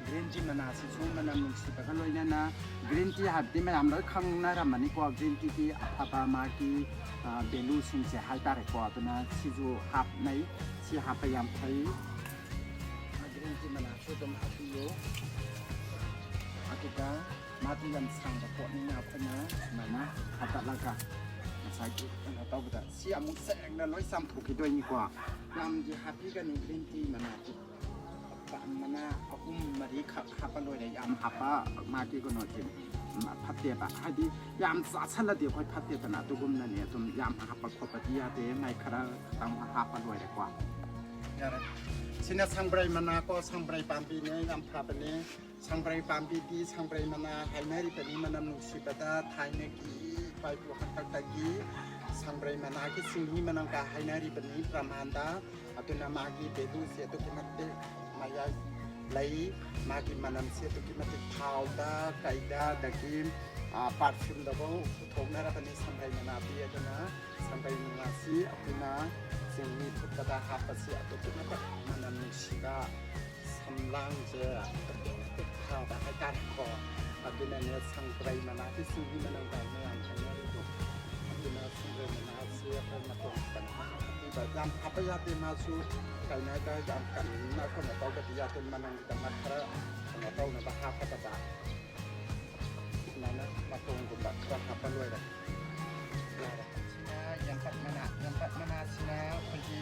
ꯒ꯭ꯔꯤꯟ ꯇꯤ ꯃꯅꯥꯁꯤꯁꯨ ꯃꯅꯝ ꯅꯨꯡꯁꯤꯕꯒ ꯂꯣꯏꯅꯅ, ꯒ꯭ꯔꯤꯟ ꯇꯤ ꯍꯥꯏꯕꯗꯤ ꯃꯌꯥꯝ ꯂꯣꯏ ꯈꯪꯅꯔꯝꯃꯅꯤꯀꯣ꯫ ꯒ꯭ꯔꯤꯟ ꯇꯤꯒꯤ ꯑꯐꯕ ꯃꯥꯒꯤ ꯚꯦꯂꯨꯁꯤꯡꯁꯦ ꯍꯥꯏꯇꯥꯔꯦꯀꯣ꯫ ꯑꯗꯨꯅ ꯁꯤꯁꯨ ꯍꯥꯞꯅꯩ꯫ ꯁꯤ ꯍꯥꯞꯄ ꯌꯥꯝ ꯐꯩ꯫ ꯒ꯭ꯔꯤꯟ ꯇꯤ ꯃꯅꯥꯁꯨ ꯑꯗꯨꯝ ꯍꯥꯞꯄꯤꯌꯨ꯫ ꯑꯗꯨꯒ ꯃꯥꯗꯤ ꯌꯥꯝ ꯁꯥꯡꯕ ꯄꯣꯠꯅꯤꯅ ꯑꯩꯈꯣꯏꯅ ꯁꯨꯃꯥꯏꯅ ꯍꯥꯞꯀꯠꯂꯒ ꯉꯁꯥꯏꯒꯤ ꯀꯩꯅꯣ ꯇꯧꯕꯗ ꯁꯤ ꯑꯃꯨꯛ ꯁꯦꯡꯅ ꯂꯣꯏ ꯆꯥꯝꯊꯣꯛꯈꯤꯗꯣꯏꯅꯤꯀꯣ꯫ ꯌꯥꯝꯗꯤ ꯍꯥꯞꯄꯤꯒꯅꯨ ꯒ꯭ꯔꯤꯟ ꯇꯤ ꯃꯅꯥꯗꯤ꯫ ꯃꯅꯥ ꯑꯍꯨꯝ ꯃꯔꯤꯈꯛ ꯍꯥꯞꯄ ꯂꯣꯏꯔꯦ꯫ ꯌꯥꯝ ꯍꯥꯞꯄ ꯃꯥꯒꯤ ꯀꯩꯅꯣꯁꯦ ꯐꯠꯇꯦꯕ꯫ ꯍꯥꯏꯗꯤ ꯌꯥꯝ ꯆꯥꯁꯜꯂꯗꯤ ꯑꯩꯈꯣꯏ ꯐꯠꯇꯦꯗꯅ꯫ ꯑꯗꯨꯒꯨꯝꯅꯅꯦ꯫ ꯑꯗꯨꯝ ꯌꯥꯝ ꯍꯥꯞꯄ ꯈꯣꯠꯄꯗꯤ ꯌꯥꯗꯦ꯫ ꯃꯥꯏ ꯈꯔ ꯈꯛꯇꯪ ꯍꯥꯞꯄ ꯂꯣꯏꯔꯦꯀꯣ꯫ ꯌꯥꯔꯦ꯫ ꯁꯤꯅ ꯁꯪꯕ꯭ꯔꯩ ꯃꯅꯥ ꯀꯣ꯫ ꯁꯪꯕ꯭ꯔꯩ ꯄꯥꯝꯕꯤꯅꯦ꯫ ꯌꯥꯝ ꯐꯕꯅꯦ꯫ ꯁꯪꯕ꯭ꯔꯩ ꯄꯥꯝꯕꯤꯗꯤ ꯁꯪꯕ꯭ꯔꯩ ꯃꯅꯥ ꯍꯥꯏꯅꯔꯤꯕꯅꯤ꯫ ꯃꯅꯝ ꯅꯨꯡꯁꯤꯕꯗ ꯊꯥꯏꯅꯒꯤ ꯏꯄꯥ ꯏꯄꯨ ꯍꯥꯛꯇꯛꯇꯒꯤ ꯁꯪꯕ꯭ꯔꯩ ꯃꯅꯥꯒꯤ ꯆꯤꯡꯍꯤ ꯃꯅꯝꯒ ꯍꯥꯏꯅꯔꯤꯕꯅꯤ ꯄ꯭ꯔꯃꯥꯟꯗ꯫ ꯑꯗꯨꯅ ꯃꯥꯒꯤ ꯚꯦꯂꯨꯁꯦ ꯑꯗꯨꯛꯀꯤ ꯃꯇꯤꯛ ꯃꯌꯥꯏ ꯂꯩ꯫ ꯃꯥꯒꯤ ꯃꯅꯝꯁꯦ ꯑꯗꯨꯛꯀꯤ ꯃꯇꯤꯛ ꯊꯥꯎꯗ ꯀꯩꯗ ꯑꯗꯒꯤ ꯄꯥꯔꯐ꯭ꯌꯨꯝꯗꯐꯥꯎ ꯄꯨꯊꯣꯛꯅꯔꯕꯅꯤ ꯁꯪꯕ꯭ꯔꯩ ꯃꯅꯥꯗꯤ꯫ ꯑꯗꯨꯅ ꯁꯪꯕ꯭ꯔꯩ ꯃꯅꯥꯁꯤ ꯑꯩꯈꯣꯏꯅ ꯆꯤꯡꯍꯤ ꯐꯨꯠꯄꯗ ꯍꯥꯞꯄꯁꯤ ꯑꯗꯨꯛꯀꯤ ꯃꯇꯤꯛ ꯃꯅꯝ ꯅꯨꯡꯁꯤꯕ, ꯁꯝꯂꯥꯡꯁꯦ ꯑꯗꯨꯛꯀꯤ ꯃꯇꯤꯛ ꯐꯕ ꯍꯥꯏꯇꯥꯔꯦꯀꯣ꯫ ꯑꯗꯨꯅꯅꯦ ꯁꯪꯕ꯭ꯔꯩ ꯃꯅꯥꯒꯤ ꯆꯤꯡꯍꯤ ꯃꯅꯝ ꯀꯥꯏꯅ ꯌꯥꯝ ꯍꯥꯏꯅꯔꯤꯗꯣ꯫ ꯑꯗꯨꯅ ꯁꯪꯕ꯭ꯔꯩ ꯃꯅꯥꯁꯤ ꯑꯩꯈꯣꯏ ꯃꯇꯣꯟ ꯈꯤꯇꯪ ꯍꯥꯞꯄꯤ꯫ ꯌꯥꯝ ꯍꯥꯞꯄ ꯌꯥꯗꯦ꯫ ꯃꯥꯁꯨ ꯀꯩꯅꯣ ꯍꯥꯏꯇꯥꯔꯦ, ꯌꯥꯝ ꯀꯟꯅ ꯀꯩꯅꯣ ꯇꯧꯕꯗꯤ ꯌꯥꯗꯦ꯫ ꯃꯅꯝꯒꯤꯗꯃꯛ ꯈꯔ ꯀꯩꯅꯣ ꯇꯧꯅꯕ ꯍꯥꯞꯀꯗꯕ꯫ ꯁꯨꯃꯥꯏꯅ ꯃꯇꯣꯡꯒꯨꯝꯕ ꯈꯔ ꯍꯥꯞꯄ ꯂꯣꯏꯔꯦ꯫ ꯌꯥꯔꯦ꯫ ꯁꯤꯅ ꯌꯥꯝꯄꯠ ꯃꯅꯥ꯫ ꯌꯥꯝꯄꯠ ꯃꯅꯥꯁꯤꯅ ꯑꯩꯈꯣꯏꯒꯤ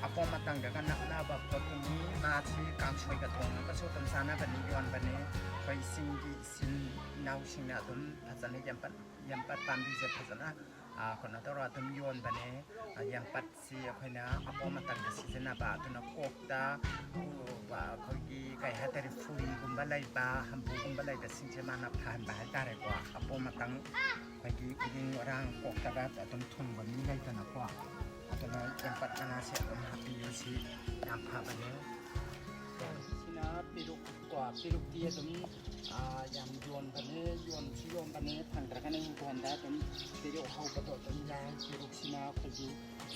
ꯑꯄꯣꯝ ꯑꯇꯪꯒꯒ ꯅꯛꯅꯕ ꯄꯣꯠꯇꯨꯅꯤ꯫ ꯃꯥꯁꯤ ꯀꯥꯡꯁꯣꯏꯒ ꯊꯣꯡꯉꯒꯁꯨ ꯑꯗꯨꯝ ꯆꯥꯅꯕꯅꯤ, ꯌꯣꯟꯕꯅꯤ꯫ ꯑꯩꯈꯣꯏ ꯆꯤꯡꯒꯤ ꯏꯆꯤꯟ ꯏꯅꯥꯎꯁꯤꯡꯅ ꯑꯗꯨꯝ ꯐꯖꯅ ꯌꯥꯝꯄꯠ, ꯌꯥꯝꯄꯠ ꯄꯥꯝꯕꯤꯁꯦ ꯐꯖꯅ, ꯑ, ꯀꯩꯅꯣ ꯇꯧꯔ ꯑꯗꯨꯝ ꯌꯣꯟꯕꯅꯦ꯫ ꯑ, ꯌꯥꯝꯄꯠꯁꯤ ꯑꯩꯈꯣꯏꯅ ꯑꯄꯣꯝ ꯑꯇꯪꯗ ꯁꯤꯖꯤꯟꯅꯕ, ꯑꯗꯨꯅ ꯀꯣꯛꯇ, ꯎ, ꯑꯩꯈꯣꯏꯒꯤ ꯀꯩ ꯍꯥꯏꯇꯥꯔꯦ, ꯐꯨꯔꯤꯒꯨꯝꯕ ꯂꯩꯕ, ꯍꯝꯕꯨꯒꯨꯝꯕ ꯂꯩꯕꯁꯤꯡꯁꯦ ꯃꯥꯅ ꯐꯍꯟꯕ ꯍꯥꯏꯇꯥꯔꯦꯀꯣ꯫ ꯑꯄꯣꯝ ꯑꯇꯪ ꯑꯩꯈꯣꯏꯒꯤ ꯎꯔꯤꯡ ꯋꯥꯔꯥꯡ ꯀꯣꯛꯇꯒ ꯑꯗꯨꯝ ꯊꯨꯡꯕ ꯃꯤ ꯂꯩꯗꯅꯀꯣ, ꯑꯗꯨꯅ ꯌꯥꯝꯄꯠ ꯃꯅꯥꯁꯦ ꯑꯗꯨꯝ ꯍꯥꯞꯄꯤꯌꯨ, ꯁꯤ ꯌꯥꯝ ꯐꯕꯅꯦ꯫ ꯁꯤꯅ ꯄꯦꯔꯨꯛ ꯀꯣ, ꯄꯦꯔꯨꯛꯇꯤ ꯑꯗꯨꯝ, ꯑ, ꯌꯥꯝ ꯌꯣꯟꯕꯅꯦ, ꯌꯣꯟꯁꯨ ꯌꯣꯟꯕꯅꯦ, ꯐꯪꯗ꯭ꯔꯒꯅ ꯏꯪꯈꯣꯜꯗ ꯑꯗꯨꯝ ꯄꯦꯔꯨꯛ ꯍꯧꯕꯗꯣ ꯑꯗꯨꯝ ꯌꯥꯏ꯫ ꯄꯦꯔꯨꯛꯁꯤꯅ ꯑꯩꯈꯣꯏꯒꯤ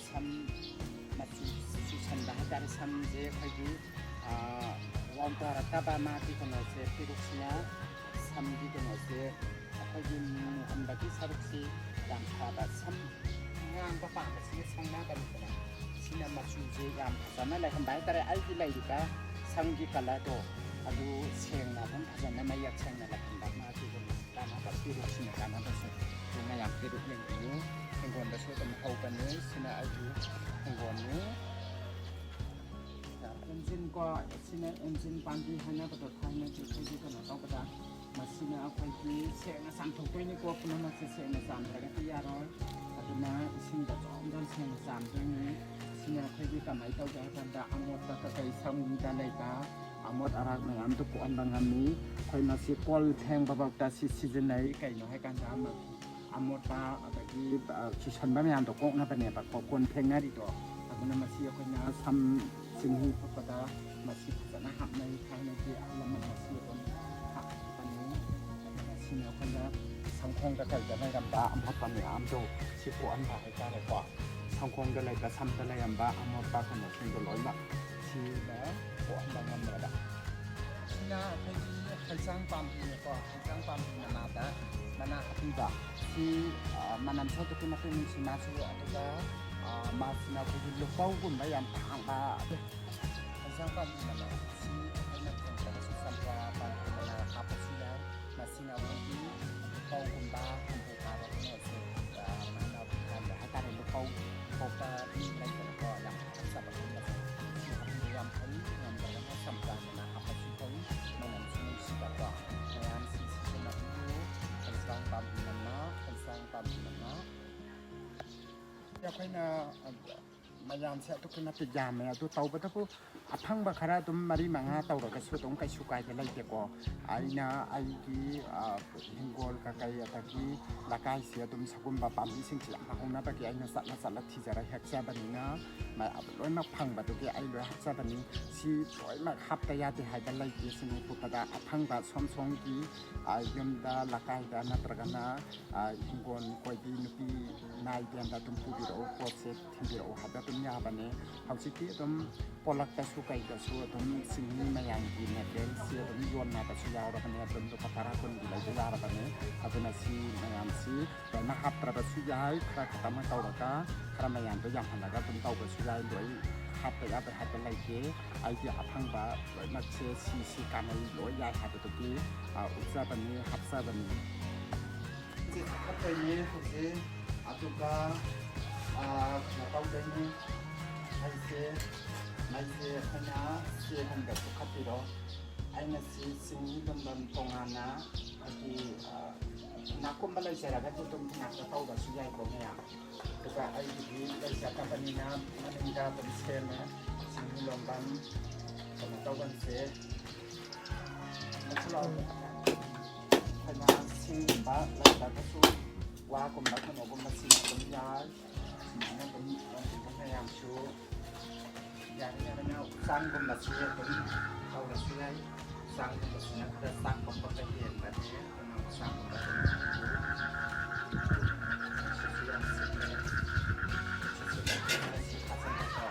ꯁꯝ ꯃꯆꯨ ꯆꯨꯁꯟꯕ ꯍꯥꯏꯇꯥꯔꯦ, ꯁꯝꯁꯦ ꯑꯩꯈꯣꯏꯒꯤ, ꯑ, ꯋꯥꯎꯊꯔꯛꯇꯕ ꯃꯥꯒꯤ ꯀꯩꯅꯣꯁꯦ, ꯄꯦꯔꯨꯛꯁꯤꯅ ꯁꯝꯒꯤ ꯀꯩꯅꯣꯁꯦ ꯑꯩꯈꯣꯏꯒꯤ ꯃꯨꯍꯟꯕꯒꯤ ꯁꯔꯨꯛꯁꯤ ꯌꯥꯝ ꯐꯕ, ꯁꯝ ꯉꯥꯡꯕ ꯄꯥꯝꯕꯁꯤꯅ ꯁꯪꯅꯕꯅꯤꯗꯅ꯫ ꯁꯤꯅ ꯃꯆꯨꯁꯦ ꯌꯥꯝ ꯐꯖꯅ ꯂꯩꯍꯟꯕ ꯍꯥꯏꯇꯥꯔꯦ꯫ ꯑꯩꯒꯤ ꯂꯩꯔꯤꯕ ꯁꯝꯒꯤ ꯀꯂꯔꯗꯣ ꯑꯗꯨ ꯁꯦꯡꯅ ꯑꯗꯨꯝ ꯐꯖꯅ ꯃꯌꯦꯛ ꯁꯦꯡꯅ ꯂꯩꯍꯟꯕ꯫ ꯃꯥꯒꯤ ꯀꯥꯟꯅꯕ, ꯄꯦꯔꯨꯛꯁꯤꯅ ꯀꯥꯟꯅꯕꯁꯦ꯫ ꯑꯗꯨꯅ ꯌꯥꯝ ꯄꯦꯔꯨꯛ ꯂꯩꯕꯅꯤ꯫ ꯍꯤꯡꯒꯣꯜꯗꯁꯨ ꯑꯗꯨꯝ ꯍꯧꯕꯅꯤ꯫ ꯁꯤꯅ ꯑꯩꯒꯤ ꯍꯤꯡꯒꯣꯜꯅꯤ꯫ ꯏꯟꯖꯤꯟ ꯀꯣ, ꯁꯤꯅ ꯏꯟꯖꯤꯟ ꯄꯥꯝꯕꯤ ꯍꯥꯏꯅꯕꯗꯣ ꯊꯥꯏꯅꯒꯤ ꯑꯩꯈꯣꯏꯒꯤ ꯀꯩꯅꯣ ꯇꯧꯕꯗ꯫ ꯃꯁꯤꯅ ꯑꯩꯈꯣꯏꯒꯤ ꯁꯦꯡꯅ ꯆꯥꯝꯊꯣꯛꯇꯣꯏꯅꯤꯀꯣ, ꯄꯨꯝꯅꯃꯛꯁꯦ ꯁꯦꯡꯅ ꯆꯥꯝꯗ꯭ꯔꯒꯗꯤ ꯌꯥꯔꯣꯏ꯫ ꯑꯗꯨꯅ ꯏꯁꯤꯡꯗ ꯖꯣꯝ ꯖꯣꯝ ꯁꯦꯡꯅ ꯆꯥꯝꯗꯣꯏꯅꯤ꯫ ꯁꯤꯅ ꯑꯩꯈꯣꯏꯒꯤ ꯀꯃꯥꯏꯅ ꯇꯧꯒꯦ ꯍꯥꯏ ꯀꯥꯟꯗ ꯑꯃꯣꯠꯄ ꯀꯀꯩ ꯁꯝꯗ ꯂꯩꯕ ꯑꯃꯣꯠ ꯑꯔꯥꯛ ꯃꯌꯥꯝꯗꯣ ꯀꯣꯛꯍꯟꯕ ꯉꯝꯃꯤ꯫ ꯑꯩꯈꯣꯏ ꯃꯁꯤ ꯀꯣꯜ ꯐꯦꯡꯕ ꯐꯥꯎꯗ ꯁꯤ ꯁꯤꯖꯤꯟꯅꯩ꯫ ꯀꯩꯅꯣ ꯍꯥꯏ ꯀꯥꯟꯗ ꯑꯃ-, ꯑꯃꯣꯠꯄ ꯑꯗꯒꯤ, ꯑ, ꯆꯨꯁꯟꯕ ꯃꯌꯥꯝꯗꯣ ꯀꯣꯛꯅꯕꯅꯦꯕꯀꯣ ꯀꯣꯟ ꯐꯦꯡꯅꯔꯤꯗꯣ꯫ ꯑꯗꯨꯅ ꯃꯁꯤ ꯑꯩꯈꯣꯏꯅ ꯁꯝ ꯆꯤꯡꯍꯤ ꯐꯨꯠꯄꯗ ꯃꯁꯤ ꯐꯖꯅ ꯍꯥꯞꯅꯩ꯫ ꯊꯥꯏꯅꯒꯤ ꯑꯍꯜ ꯂꯃꯟ ꯃꯁꯤ ꯑꯗꯨꯝ ꯍꯥꯞꯄꯅꯤ꯫ ꯑꯗꯨꯒ ꯁꯤꯅ ꯑꯩꯈꯣꯏꯅ ꯁꯝꯈꯣꯡꯗ ꯀꯩꯗ ꯂꯩꯔꯝꯕ ꯑꯃꯣꯠꯄ ꯃꯌꯥꯝꯗꯣ ꯁꯤ ꯀꯣꯛꯍꯟꯕ ꯍꯥꯏꯇꯥꯔꯦꯀꯣ꯫ ꯁꯝꯈꯣꯡꯗ ꯂꯩꯕ, ꯁꯝꯗ ꯂꯩꯔꯝꯕ ꯑꯃꯣꯠꯄ ꯀꯩꯅꯣꯁꯤꯡꯗꯣ ꯂꯣꯏꯅꯃꯛ ꯁꯤꯅ ꯀꯣꯛꯍꯟꯕ ꯉꯝꯃꯦꯕ꯫ ꯁꯤꯅ ꯑꯩꯈꯣꯏꯒꯤ ꯍꯩꯖꯥꯡ ꯄꯥꯝꯕꯤꯅꯦꯀꯣ꯫ ꯍꯩꯖꯥꯡ ꯄꯥꯝꯕꯤ ꯃꯅꯥꯗ ꯃꯅꯥ ꯍꯥꯞꯄꯤꯕ꯫ ꯁꯤ, ꯑ, ꯃꯅꯝꯁꯨ ꯑꯗꯨꯛꯀꯤ ꯃꯇꯤꯛ ꯅꯨꯡꯁꯤ ꯃꯥꯁꯨ꯫ ꯑꯗꯨꯒ ꯃꯥꯁꯤꯅ ꯑꯩꯈꯣꯏꯒꯤ ꯂꯨꯄꯧꯒꯨꯝꯕ ꯌꯥꯝ ꯊꯥꯡꯕ꯫ ꯍꯩꯖꯥꯡ ꯄꯥꯝꯕꯤ ꯃꯅꯥ ꯑꯁꯤ ꯑꯩꯈꯣꯏꯅ ꯊꯣꯡꯗ꯭ꯔꯒꯁꯨ ꯆꯝꯄ꯭ꯔꯥ ꯄꯥꯝꯕꯤ ꯃꯅꯥ ꯍꯥꯞꯄꯁꯨ ꯌꯥꯏ꯫ ꯃꯁꯤꯅ ꯑꯩꯈꯣꯏꯒꯤ ꯂꯨꯄꯧꯒꯨꯝꯕ, ꯑꯝꯕꯨ ꯀꯥꯕꯒꯨꯝꯕꯁꯦ, ꯑ, ꯃꯥꯅ ꯀꯜꯂꯦ ꯍꯥꯏꯇꯥꯔꯦ꯫ ꯂꯨꯄꯧ ꯊꯣꯛꯄ ꯃꯤ ꯂꯩꯗꯅꯀꯣ, ꯌꯥꯝ ꯍꯥꯀꯠꯆꯕꯒꯨꯝꯕꯁꯦ, ꯁꯤ ꯍꯥꯞꯄꯤꯕ ꯌꯥꯝ ꯐꯩ꯫ ꯉꯝꯗ꯭ꯔꯒꯅ ꯆꯝꯄ꯭ꯔꯥ ꯃꯅꯥ ꯍꯥꯞꯄꯁꯨ ꯐꯩ, ꯃꯅꯝꯁꯨ ꯅꯨꯡꯁꯤꯕꯀꯣ꯫ ꯃꯌꯥꯝꯁꯤ ꯁꯤꯖꯤꯟꯅꯕꯤꯌꯨ꯫ ꯍꯩꯖꯥꯡ ꯄꯥꯝꯕꯤ ꯃꯅꯥ, ꯍꯩꯖꯥꯡ ꯄꯥꯝꯕꯤ ꯃꯅꯥ꯫ ꯑꯩꯈꯣꯏꯅ, ꯑ, ꯃꯌꯥꯝꯁꯦ ꯑꯗꯨꯛꯀꯤ ꯃꯇꯤꯛ ꯌꯥꯝꯃꯦ꯫ ꯑꯗꯨ ꯇꯧꯕꯇꯕꯨ ꯑꯐꯪꯕ ꯈꯔ ꯑꯗꯨꯝ ꯃꯔꯤ ꯃꯉꯥ ꯇꯧꯔꯒꯁꯨ ꯑꯗꯨꯝ ꯀꯩꯁꯨ ꯀꯥꯏꯕ ꯂꯩꯇꯦꯀꯣ꯫ ꯑꯩꯅ ꯑꯩꯒꯤ, ꯑ, ꯍꯤꯡꯒꯣꯜ ꯀꯀꯩ ꯑꯗꯒꯤ ꯂꯩꯀꯥꯏꯁꯤ ꯑꯗꯨꯝ ꯁꯒꯨꯝꯕ ꯄꯥꯝꯕꯤꯁꯤꯡꯁꯤ ꯌꯥꯝꯅ ꯍꯧꯅꯕꯒꯤ ꯑꯩꯅ ꯆꯠꯂ ꯆꯠꯂ ꯊꯤꯖꯔ ꯍꯦꯛꯆꯕꯅꯤꯅ, ꯃ-, ꯂꯣꯏꯅꯃꯛ ꯐꯪꯕꯗꯨꯒꯤ ꯑꯩ ꯂꯣꯏ ꯍꯥꯞꯆꯕꯅꯤ꯫ ꯁꯤ ꯂꯣꯏꯅꯃꯛ ꯍꯥꯞꯇ ꯌꯥꯗꯦ ꯍꯥꯏꯕ ꯂꯩꯇꯦ꯫ ꯁꯤꯅꯤ ꯀꯨꯞꯄꯗ ꯑꯐꯪꯕ ꯁꯣꯝ ꯁꯣꯝꯒꯤ, ꯑ, ꯌꯨꯝꯗ, ꯂꯩꯀꯥꯏꯗ ꯅꯠꯇ꯭ꯔꯒꯅ, ꯑ, ꯍꯤꯡꯒꯣꯜ ꯀꯣꯏꯕꯤ ꯅꯨꯄꯤ ꯅꯥꯏꯗꯦꯟꯗ ꯑꯗꯨꯝ ꯄꯨꯕꯤꯔꯛꯎ꯫ ꯄꯣꯠꯁꯦ ꯊꯤꯟꯕꯤꯔꯛꯎ ꯍꯥꯏꯕ ꯑꯗꯨꯝ ꯌꯥꯕꯅꯦ꯫ ꯍꯧꯖꯤꯛꯇꯤ ꯑꯗꯨꯝ ꯄꯣꯂꯛꯇꯁꯨ ꯀꯩꯗꯁꯨ ꯑꯗꯨꯝ ꯆꯤꯡꯃꯤ ꯃꯌꯥꯝꯒꯤ ꯃꯦꯇꯔꯤꯌꯦꯜꯁꯤ ꯑꯗꯨꯝ ꯌꯣꯟꯅꯕꯁꯨ ꯌꯥꯎꯔꯕꯅꯦ꯫ ꯑꯗꯨꯝ ꯂꯨꯄꯥ ꯇꯔꯥ ꯀꯨꯟꯒꯤ ꯂꯩꯕ ꯌꯥꯔꯕꯅꯦ꯫ ꯑꯗꯨꯅ ꯁꯤ ꯃꯌꯥꯝꯁꯤ ꯂꯣꯏꯅ ꯍꯥꯞꯇ꯭ꯔꯕꯁꯨ ꯌꯥꯏ꯫ ꯈꯔ ꯈꯛꯇꯃꯛ ꯇꯧꯔꯒ ꯈꯔ ꯃꯌꯥꯝꯗꯣ ꯌꯥꯝꯍꯜꯂꯒ ꯑꯗꯨꯝ ꯇꯧꯕꯁꯨ ꯌꯥꯏ꯫ ꯂꯣꯏ ꯍꯥꯞꯄ ꯌꯥꯗꯦ ꯍꯥꯏꯕ ꯂꯩꯇꯦ꯫ ꯑꯩꯒꯤ ꯑꯐꯪꯕ ꯂꯣꯏꯅꯃꯛꯁꯦ ꯁꯤ ꯁꯤ ꯀꯥꯟꯅꯩ ꯂꯣꯏ ꯌꯥꯏ ꯍꯥꯏꯕꯗꯨꯒꯤ, ꯑ, ꯎꯠꯆꯕꯅꯤ, ꯍꯥꯞꯆꯕꯅꯤ꯫ ꯁꯤ ꯊꯥꯒꯠꯇꯣꯏꯅꯦ ꯍꯧꯖꯤꯛ꯫ ꯑꯗꯨꯒ, ꯑ, ꯀꯩꯅꯣ ꯇꯧꯗꯣꯏꯅꯦ꯫ ꯃꯩꯁꯦ, ꯃꯩꯁꯦ ꯑꯩꯈꯣꯏꯅ ꯆꯦ ꯍꯟꯗ ꯄꯨꯈꯠꯄꯤꯔꯣ꯫ ꯑꯩꯅ ꯁꯤ ꯆꯤꯡꯍꯤ ꯂꯨꯝꯐꯝ ꯇꯣꯉꯥꯟꯅ ꯑꯩꯒꯤ, ꯑ, ꯏꯅꯥꯛꯀꯨꯝꯕ ꯂꯩꯖꯔꯒꯗꯤ ꯑꯗꯨꯝ ꯏꯅꯥꯛꯇ ꯇꯧꯕꯁꯨ ꯌꯥꯏꯀꯣ ꯃꯌꯥꯝ꯫ ꯑꯗꯨꯒ ꯑꯩꯒꯤꯗꯤ ꯂꯩꯖꯗꯕꯅꯤꯅ ꯃꯅꯤꯡꯗ ꯑꯗꯨꯝ ꯁꯦꯝꯃꯦ꯫ ꯆꯤꯡꯍꯤ ꯂꯣꯝꯐꯝ ꯀꯩꯅꯣ ꯇꯧꯐꯝꯁꯦ, ꯑꯩꯈꯣꯏꯅ ꯁꯤꯡꯒꯨꯝꯕ ꯂꯩꯇ꯭ꯔꯒꯁꯨ ꯋꯥꯒꯨꯝꯕ ꯀꯩꯅꯣꯒꯨꯝꯕ ꯁꯤꯅ ꯑꯗꯨꯝ ꯌꯥꯏ꯫ ꯁꯨꯃꯥꯏꯅ ꯑꯗꯨꯝ ꯇꯧꯕꯤꯕ ꯃꯌꯥꯝꯁꯨ ꯌꯥꯅ ꯌꯥꯅ ꯎꯆꯥꯟꯒꯨꯝꯕꯁꯨ ꯑꯗꯨꯝ ꯇꯧꯔꯁꯨ ꯌꯥꯏ꯫ ꯎꯆꯥꯟꯒꯨꯝꯕꯁꯤꯅ ꯈꯔ ꯆꯥꯛꯄ ꯈꯣꯠꯄ ꯍꯦꯟꯕꯅꯦ꯫ ꯑꯗꯨꯅ ꯎꯆꯥꯟꯒꯨꯝꯕ ꯑꯗꯨꯝ ꯊꯝꯕꯤꯌꯨ꯫ ꯁꯤꯁꯨ ꯌꯥꯝ ꯁꯤꯠꯂꯦ꯫ ꯁꯤꯁꯨ ꯐꯖꯅ ꯁꯤ ꯐꯖꯅꯀꯣ꯫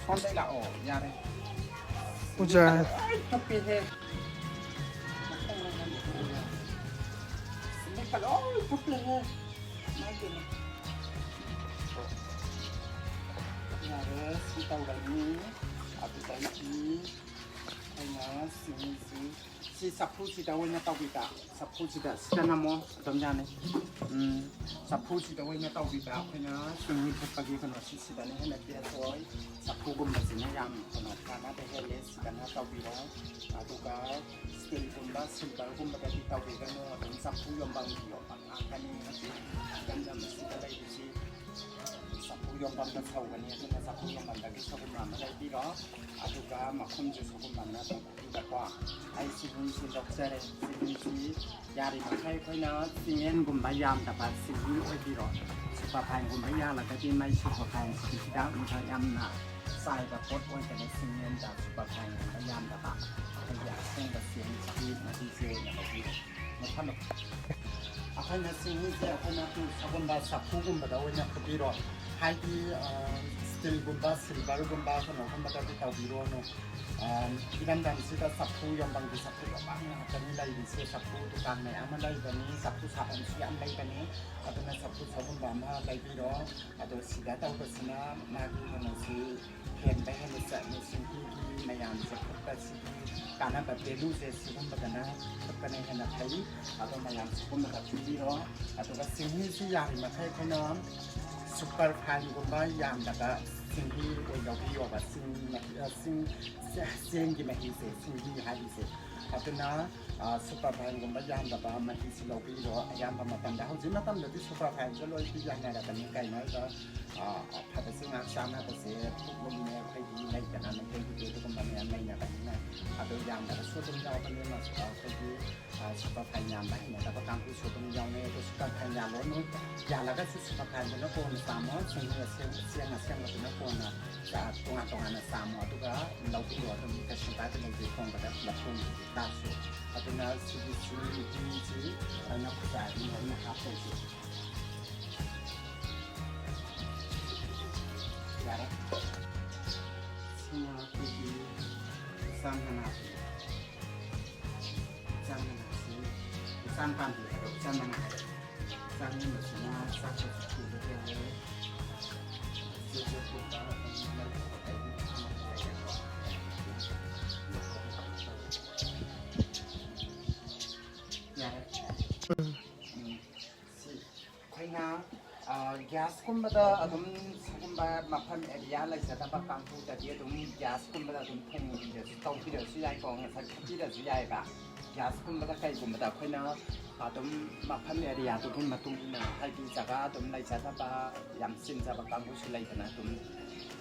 ꯁꯣꯝꯗꯩ ꯂꯥꯛꯑꯣ꯫ ꯌꯥꯔꯦ꯫ ꯑꯣꯖꯥ꯫ ꯂꯣꯏ ꯊꯨꯞꯄꯦꯍꯦ꯫ ꯃꯤꯠꯀ ꯂꯣꯏ ꯊꯨꯞꯄꯦꯍꯦ꯫ ꯃꯥꯏ ꯄꯦꯝꯃ꯫ ꯌꯥꯔꯦ, ꯁꯤ ꯇꯧꯔꯅꯤ꯫ ꯑꯗꯨꯗꯩꯗꯤ ꯑꯩꯈꯣꯏꯅ ꯁꯤꯡꯁꯤ, ꯁꯤ ꯆꯐꯨꯁꯤꯗ ꯑꯣꯏꯅ ꯇꯧꯕꯤꯕ꯫ ꯆꯐꯨꯁꯤꯗ, ꯁꯤꯗ ꯅꯝꯃꯣ, ꯑꯗꯨꯝ ꯌꯥꯅꯤ꯫ ꯎꯝ, ꯆꯐꯨꯁꯤꯗ ꯑꯣꯏꯅ ꯇꯧꯕꯤꯕ꯫ ꯑꯩꯈꯣꯏꯅ ꯁꯤꯡ ꯐꯨꯠꯄꯒꯤ ꯀꯩꯅꯣꯁꯤ ꯁꯤꯗꯅ ꯍꯦꯟꯅ ꯕꯦꯁ ꯑꯣꯏ꯫ ꯆꯐꯨꯒꯨꯝꯕꯁꯤꯅ ꯌꯥꯝ ꯀꯩꯅꯣ ꯀꯥꯟꯅꯕ ꯍꯦꯜꯂꯦ꯫ ꯁꯤꯗꯅ ꯇꯧꯕꯤꯔꯣ꯫ ꯑꯗꯨꯒ ꯁ꯭ꯇꯤꯜꯒꯨꯝꯕ, ꯁꯤꯜꯚꯔꯒꯨꯝꯕꯗꯗꯤ ꯇꯧꯕꯤꯒꯅꯨ꯫ ꯑꯗꯨꯝ ꯆꯐꯨ ꯌꯣꯟꯐꯝꯒꯤ ꯌꯣꯟꯐꯝ ꯉꯥꯛꯇꯅꯤ꯫ ꯍꯧꯖꯤꯛ ꯏꯔꯝꯗꯝ ꯑꯁꯤꯗ ꯂꯩꯔꯤꯁꯤ ꯆꯐꯨ ꯌꯣꯟꯐꯝꯗ ꯁꯧꯒꯅꯤ꯫ ꯑꯗꯨꯅ ꯆꯐꯨ ꯌꯣꯟꯐꯝꯗꯒꯤ ꯁꯒꯨꯝꯕ ꯑꯃ ꯂꯩꯕꯤꯔꯣ꯫ ꯑꯗꯨꯒ ꯃꯈꯨꯝꯁꯨ ꯁꯒꯨꯝꯕ ꯑꯃ ꯑꯗꯨꯝ ꯀꯣ꯫ ꯑꯩ ꯆꯤꯅꯤꯁꯤ ꯂꯧꯖꯔꯦ꯫ ꯆꯤꯅꯤꯁꯤ ꯌꯥꯔꯤꯃꯈꯩ ꯑꯩꯈꯣꯏꯅ ꯆꯤꯡꯌꯦꯟꯒꯨꯝꯕ ꯌꯥꯝꯗꯕ ꯆꯤꯅꯤ ꯑꯣꯏꯕꯤꯔꯣ꯫ ꯁꯨꯄꯔꯐꯥꯏꯟꯒꯨꯝꯕ ꯌꯥꯜꯂꯒꯗꯤ ꯃꯩ ꯁꯨꯄꯔꯐꯥꯏꯟꯁꯤꯗꯤ ꯍꯤꯗꯥꯛ ꯅꯨꯡꯗꯥꯛ ꯌꯥꯝꯅ ꯆꯥꯏꯕ ꯄꯣꯠ ꯑꯣꯏꯗꯅ ꯆꯤꯡꯌꯦꯟꯗ ꯁꯨꯄꯔꯐꯥꯏꯟꯒꯨꯝꯕ ꯌꯥꯝꯗꯕ ꯑꯩꯈꯣꯏꯒꯤ ꯑꯁꯦꯡꯕ ꯆꯦꯡꯁꯤꯗꯤ ꯃꯍꯤꯁꯦ ꯑꯣꯏꯅ ꯂꯧꯕꯤꯔꯣ꯫ ꯃꯊꯪ ꯑꯩꯈꯣꯏꯅ ꯆꯤꯡꯍꯤꯁꯦ ꯑꯩꯈꯣꯏꯅ ꯁꯒꯨꯝꯕ ꯆꯐꯨꯒꯨꯝꯕꯗ ꯑꯣꯏꯅ ꯐꯨꯠꯄꯤꯔꯣ꯫ ꯍꯥꯏꯗꯤ ꯁ꯭ꯇꯤꯜꯒꯨꯝꯕ ꯁꯤꯜꯚꯔꯒꯨꯝꯕ ꯀꯩꯅꯣꯒꯨꯝꯕꯗꯗꯤ ꯇꯧꯕꯤꯔꯣꯅꯨ꯫ ꯏꯔꯝꯗꯝꯁꯤꯗ ꯆꯐꯨ ꯌꯣꯟꯐꯝꯒꯤ ꯆꯐꯨ ꯌꯣꯟꯐꯝ ꯉꯥꯛꯇꯅꯤ ꯂꯩꯔꯤꯁꯦ꯫ ꯆꯐꯨ ꯗꯨꯀꯥꯟ ꯃꯌꯥꯝ ꯑꯃ ꯂꯩꯕꯅꯤ, ꯆꯐꯨ ꯁꯥꯐꯝꯁꯨ ꯌꯥꯝ ꯂꯩꯕꯅꯤ꯫ ꯑꯗꯨꯅ ꯆꯐꯨ ꯁꯒꯨꯝꯕ ꯑꯃ ꯂꯩꯕꯤꯔꯣ꯫ ꯑꯗꯣ ꯁꯤꯗ ꯇꯧꯕꯁꯤꯅ ꯃꯥꯒꯤ ꯀꯩꯅꯣꯁꯤ ꯍꯦꯟꯕ ꯍꯦꯟꯅ ꯆꯠꯂꯤ꯫ ꯁꯤꯡꯍꯤꯒꯤ ꯃꯌꯥꯝꯁꯦ ꯐꯨꯠꯄꯁꯤꯒꯤ ꯀꯥꯟꯅꯕ ꯚꯦꯂꯨꯁꯦ ꯁꯤꯒꯨꯝꯕꯗꯅ ꯐꯨꯠꯄꯅ ꯍꯦꯟꯅ ꯐꯩ꯫ ꯑꯗꯣ ꯃꯌꯥꯝ ꯁꯤꯒꯨꯝꯕꯗ ꯐꯨꯠꯄꯤꯔꯣ꯫ ꯑꯗꯨꯒ ꯁꯤꯡꯍꯤꯁꯤ ꯌꯥꯔꯤꯃꯈꯩ ꯑꯩꯈꯣꯏꯅ ꯁꯨꯄꯔ ꯐꯥꯏꯟꯒꯨꯝꯕ ꯌꯥꯝꯗꯕ ꯁꯤꯡꯍꯤ ꯑꯣꯏꯅ ꯂꯧꯕꯤꯌꯣꯕ꯫ ꯆꯤꯡ ꯃꯍꯤ-, ꯑ, ꯆꯤꯡ, ꯆꯦ-, ꯆꯦꯡꯒꯤ ꯃꯍꯤꯁꯦ, ꯁꯤꯡꯍꯤ ꯍꯥꯏꯔꯤꯁꯦ꯫ ꯑꯗꯨꯅ, ꯑ, ꯁꯨꯄꯔ ꯐꯥꯏꯟꯒꯨꯝꯕ ꯌꯥꯝꯗꯕ ꯃꯍꯤꯁꯤ ꯂꯧꯕꯤꯔꯣ꯫ ꯑꯌꯥꯝꯕ ꯃꯇꯝꯗ, ꯍꯧꯖꯤꯛ ꯃꯇꯝꯗꯗꯤ ꯁꯨꯄꯔ ꯐꯥꯏꯟꯁꯦ ꯂꯣꯏ ꯌꯥꯅꯔꯕꯅꯤ꯫ ꯀꯩꯅꯣ ꯍꯥꯏꯕꯗ, ꯑ, ꯑꯐꯕ ꯆꯤꯟꯖꯥꯛ ꯆꯥꯅꯕꯁꯦ ꯄꯨꯛ ꯂꯨꯝꯃꯦ, ꯑꯩꯈꯣꯏꯒꯤ ꯂꯩꯗꯅ ꯃꯩꯇꯩꯒꯤꯗꯤ ꯑꯗꯨꯒꯨꯝꯕ ꯃꯌꯥꯝ ꯂꯩꯅꯕꯅꯤꯅ꯫ ꯑꯗꯣ ꯌꯥꯝꯗꯕꯁꯨ ꯑꯗꯨꯝ ꯌꯥꯎꯕꯅꯤ꯫ ꯃꯁꯤ ꯑꯩꯈꯣꯏꯒꯤ, ꯑ, ꯁꯨꯄꯔ ꯐꯥꯏꯟ ꯌꯥꯝꯕ ꯍꯩꯅꯗꯕ ꯀꯥꯡꯕꯨꯁꯨ ꯑꯗꯨꯝ ꯌꯥꯎꯅꯩ꯫ ꯑꯗꯣ ꯁꯨꯄꯔ ꯐꯥꯏꯟ ꯌꯥꯜꯂꯨꯔꯅꯨ꯫ ꯌꯥꯜꯂꯒꯁꯨ ꯁꯨꯄꯔ ꯐꯥꯏꯟꯗꯨꯅ ꯀꯣꯟꯅ ꯆꯥꯝꯃꯣ, ꯆꯦꯡ ꯑꯁꯦꯡ-, ꯆꯦꯡ ꯑꯁꯦꯡꯕꯗꯨꯅ ꯀꯣꯟꯅ ꯆꯥ-, ꯇꯣꯉꯥꯟ ꯇꯣꯉꯥꯟꯅ ꯆꯥꯝꯃꯣ꯫ ꯑꯗꯨꯒ ꯂꯧꯕꯤꯌꯣ, ꯑꯗꯨꯝ ꯀꯩꯁꯨ ꯀꯥꯏꯗꯦ꯫ ꯂꯩꯇꯦ, ꯊꯣꯡꯕꯗ ꯃꯊꯣꯡ ꯇꯥꯛꯁꯨ꯫ ꯑꯗꯨꯅ ꯁꯤꯒꯤ ꯁꯤꯡꯍꯤꯁꯤ ꯑꯩꯅ ꯈꯨꯖꯥꯏ ꯑꯅꯤ ꯑꯍꯨꯝ ꯍꯥꯞꯇꯣꯏꯁꯦ꯫ ꯌꯥꯔꯦ꯫ ꯎꯆꯥꯟ ꯃꯅꯥꯁꯤ, ꯎꯆꯥꯟ ꯃꯅꯥꯁꯤ, ꯎꯆꯥꯟ ꯄꯥꯝꯕꯤ ꯍꯥꯏꯕ ꯎꯆꯥꯟ ꯃꯅꯥ ꯍꯥꯏꯕ꯫ ꯎꯆꯥꯟꯒꯨꯝꯕꯁꯤꯅ ꯆꯥꯛꯇꯁꯨ ꯊꯨꯕ ꯍꯦꯜꯂꯦ꯫ ꯆꯦꯆꯦꯠꯀꯨꯝꯕ ꯑꯗꯨꯝ ꯃꯩ ꯊꯣꯛꯄ ꯇꯩꯕ ꯈꯣꯠꯄ ꯂꯩꯔꯦꯀꯣ꯫ ꯌꯥꯔꯦ꯫ ꯎꯝ꯫ ꯁꯤ ꯑꯩꯈꯣꯏꯅ, ꯑ, ꯒ꯭ꯌꯥꯁꯀꯨꯝꯕꯗ ꯑꯗꯨꯝ ꯁꯤꯒꯨꯝꯕ ꯃꯐꯝ ꯑꯦꯔꯤꯌꯥ ꯂꯩꯖꯗꯕ ꯀꯥꯡꯕꯨꯗꯗꯤ ꯑꯗꯨꯝ ꯒ꯭ꯌꯥꯁꯀꯨꯝꯕꯗ ꯑꯗꯨꯝ ꯊꯣꯡꯕꯤꯔꯁꯨ, ꯇꯧꯕꯤꯔꯁꯨ ꯌꯥꯏꯀꯣ, ꯉꯁꯥꯏ ꯐꯨꯠꯄꯤꯔꯁꯨ ꯌꯥꯏꯑꯕ꯫ ꯒ꯭ꯌꯥꯁꯀꯨꯝꯕꯗ ꯀꯩꯒꯨꯝꯕꯗ ꯑꯩꯈꯣꯏꯅ ꯑꯗꯨꯝ ꯃꯐꯝ ꯑꯦꯔꯤꯌꯥꯗꯨꯒꯤ ꯃꯇꯨꯡ ꯏꯟꯅ, ꯍꯥꯏꯗꯤ ꯖꯒꯥ ꯑꯗꯨꯝ ꯂꯩꯖꯗꯕ, ꯌꯥꯝ ꯆꯤꯟꯖꯕ ꯀꯥꯡꯕꯨꯁꯨ ꯂꯩꯗꯅ, ꯑꯗꯨꯝ,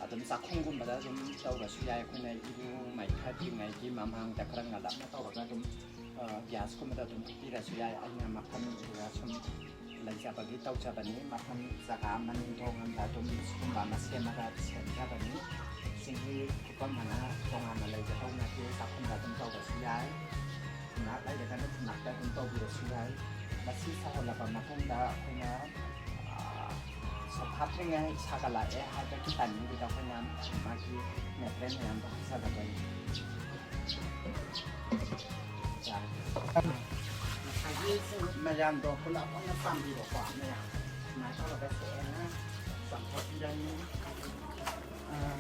ꯑꯗꯨꯝ ꯆꯥꯛꯈꯨꯝꯒꯨꯝꯕꯗ ꯑꯗꯨꯝ ꯇꯧꯔꯁꯨ ꯌꯥꯏ꯫ ꯑꯩꯈꯣꯏꯅ ꯏꯔꯨ ꯃꯩꯊꯗ꯭ꯔꯤꯉꯩꯒꯤ ꯃꯃꯥꯡꯗ ꯈꯔ ꯉꯜꯂꯞꯅ ꯇꯧꯔꯒ ꯑꯗꯨꯝ, ꯑ, ꯒ꯭ꯌꯥꯁꯀꯨꯝꯕꯗ ꯑꯗꯨꯝ ꯐꯨꯠꯄꯤꯔꯁꯨ ꯌꯥꯏ꯫ ꯑꯩꯅ ꯃꯐꯝꯗꯨꯗ ꯁꯨꯝ ꯂꯩꯖꯕꯒꯤ ꯇꯧꯖꯕꯅꯤ꯫ ꯃꯐꯝ ꯖꯒꯥ ꯃꯅꯤꯡ ꯊꯣꯡ ꯑꯃꯗ ꯑꯗꯨꯝ ꯁꯤꯒꯨꯝꯕ ꯑꯃ ꯁꯦꯝꯃꯒ ꯁꯦꯝꯖꯕꯅꯤ꯫ ꯁꯤꯒꯤ ꯐꯨꯠꯐꯝ ꯑꯅ ꯇꯣꯉꯥꯟꯅ ꯂꯩꯖꯗꯧ ꯅꯠꯇꯦ, ꯆꯥꯛꯈꯨꯝꯗ ꯑꯗꯨꯝ ꯇꯧꯕꯁꯨ ꯌꯥꯏ꯫ ꯉꯥꯏꯍꯥꯛ ꯂꯩꯔꯒꯅ ꯊꯨꯝꯂꯛꯇ ꯑꯗꯨꯝ ꯇꯧꯕꯤꯔꯁꯨ ꯌꯥꯏ꯫ ꯃꯁꯤ ꯁꯧꯍꯜꯂꯕ ꯃꯇꯨꯡꯗ ꯑꯩꯈꯣꯏꯅ, ꯑ, ꯁꯣꯛ ꯍꯥꯞꯇ꯭ꯔꯤꯉꯩ ꯁꯥꯒꯠꯂꯛꯑꯦ ꯍꯥꯏꯕꯒꯤ ꯇꯥꯏꯃꯤꯡꯗꯨꯗ ꯑꯩꯈꯣꯏꯅ ꯃꯥꯒꯤ ꯃꯦꯇꯔꯦꯜ ꯃꯌꯥꯝꯗꯣ ꯍꯥꯞꯆꯒꯗꯣꯏꯅꯤ꯫ ꯉꯁꯥꯏꯒꯤ ꯃꯌꯥꯝꯗꯣ ꯄꯨꯂꯞ ꯑꯣꯏꯅ ꯆꯥꯝꯕꯤꯔꯣꯀꯣ꯫ ꯃꯌꯥꯝ ꯁꯨꯃꯥꯏꯅ ꯇꯧꯔꯒ ꯁꯦꯡꯅ ꯆꯥꯝꯊꯣꯛꯄꯤꯔꯅꯤ꯫ ꯑꯥ,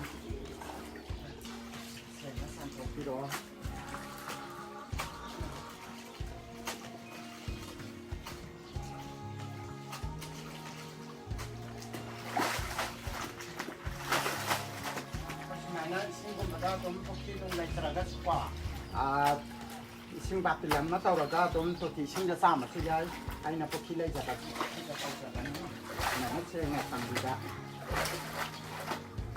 ꯁꯦꯡꯅ ꯆꯥꯝꯊꯣꯛꯄꯤꯔꯣ꯫ ꯁꯨꯃꯥꯏꯅ ꯏꯁꯤꯡꯒꯨꯝꯕꯗ ꯑꯗꯨꯝ ꯄꯨꯈ꯭ꯔꯤ ꯅꯨꯡ ꯂꯩꯇ꯭ꯔꯒꯁꯨꯀꯣ, ꯑꯥ, ꯏꯁꯤꯡ ꯕꯥꯇꯤꯜ ꯑꯃ ꯇꯧꯔꯒ ꯑꯗꯨꯝ ꯇꯣꯇꯤ ꯏꯁꯤꯡꯗ ꯆꯥꯝꯃꯁꯨ ꯌꯥꯏ꯫ ꯑꯩꯅ ꯄꯨꯈ꯭ꯔꯤ ꯂꯩꯖꯕꯒꯤ ꯄꯨꯈ꯭ꯔꯤꯗ ꯇꯧꯖꯕꯅꯤ꯫ ꯁꯨꯃꯥꯏꯅ ꯁꯦꯡꯅ ꯆꯥꯝꯕꯤꯕ꯫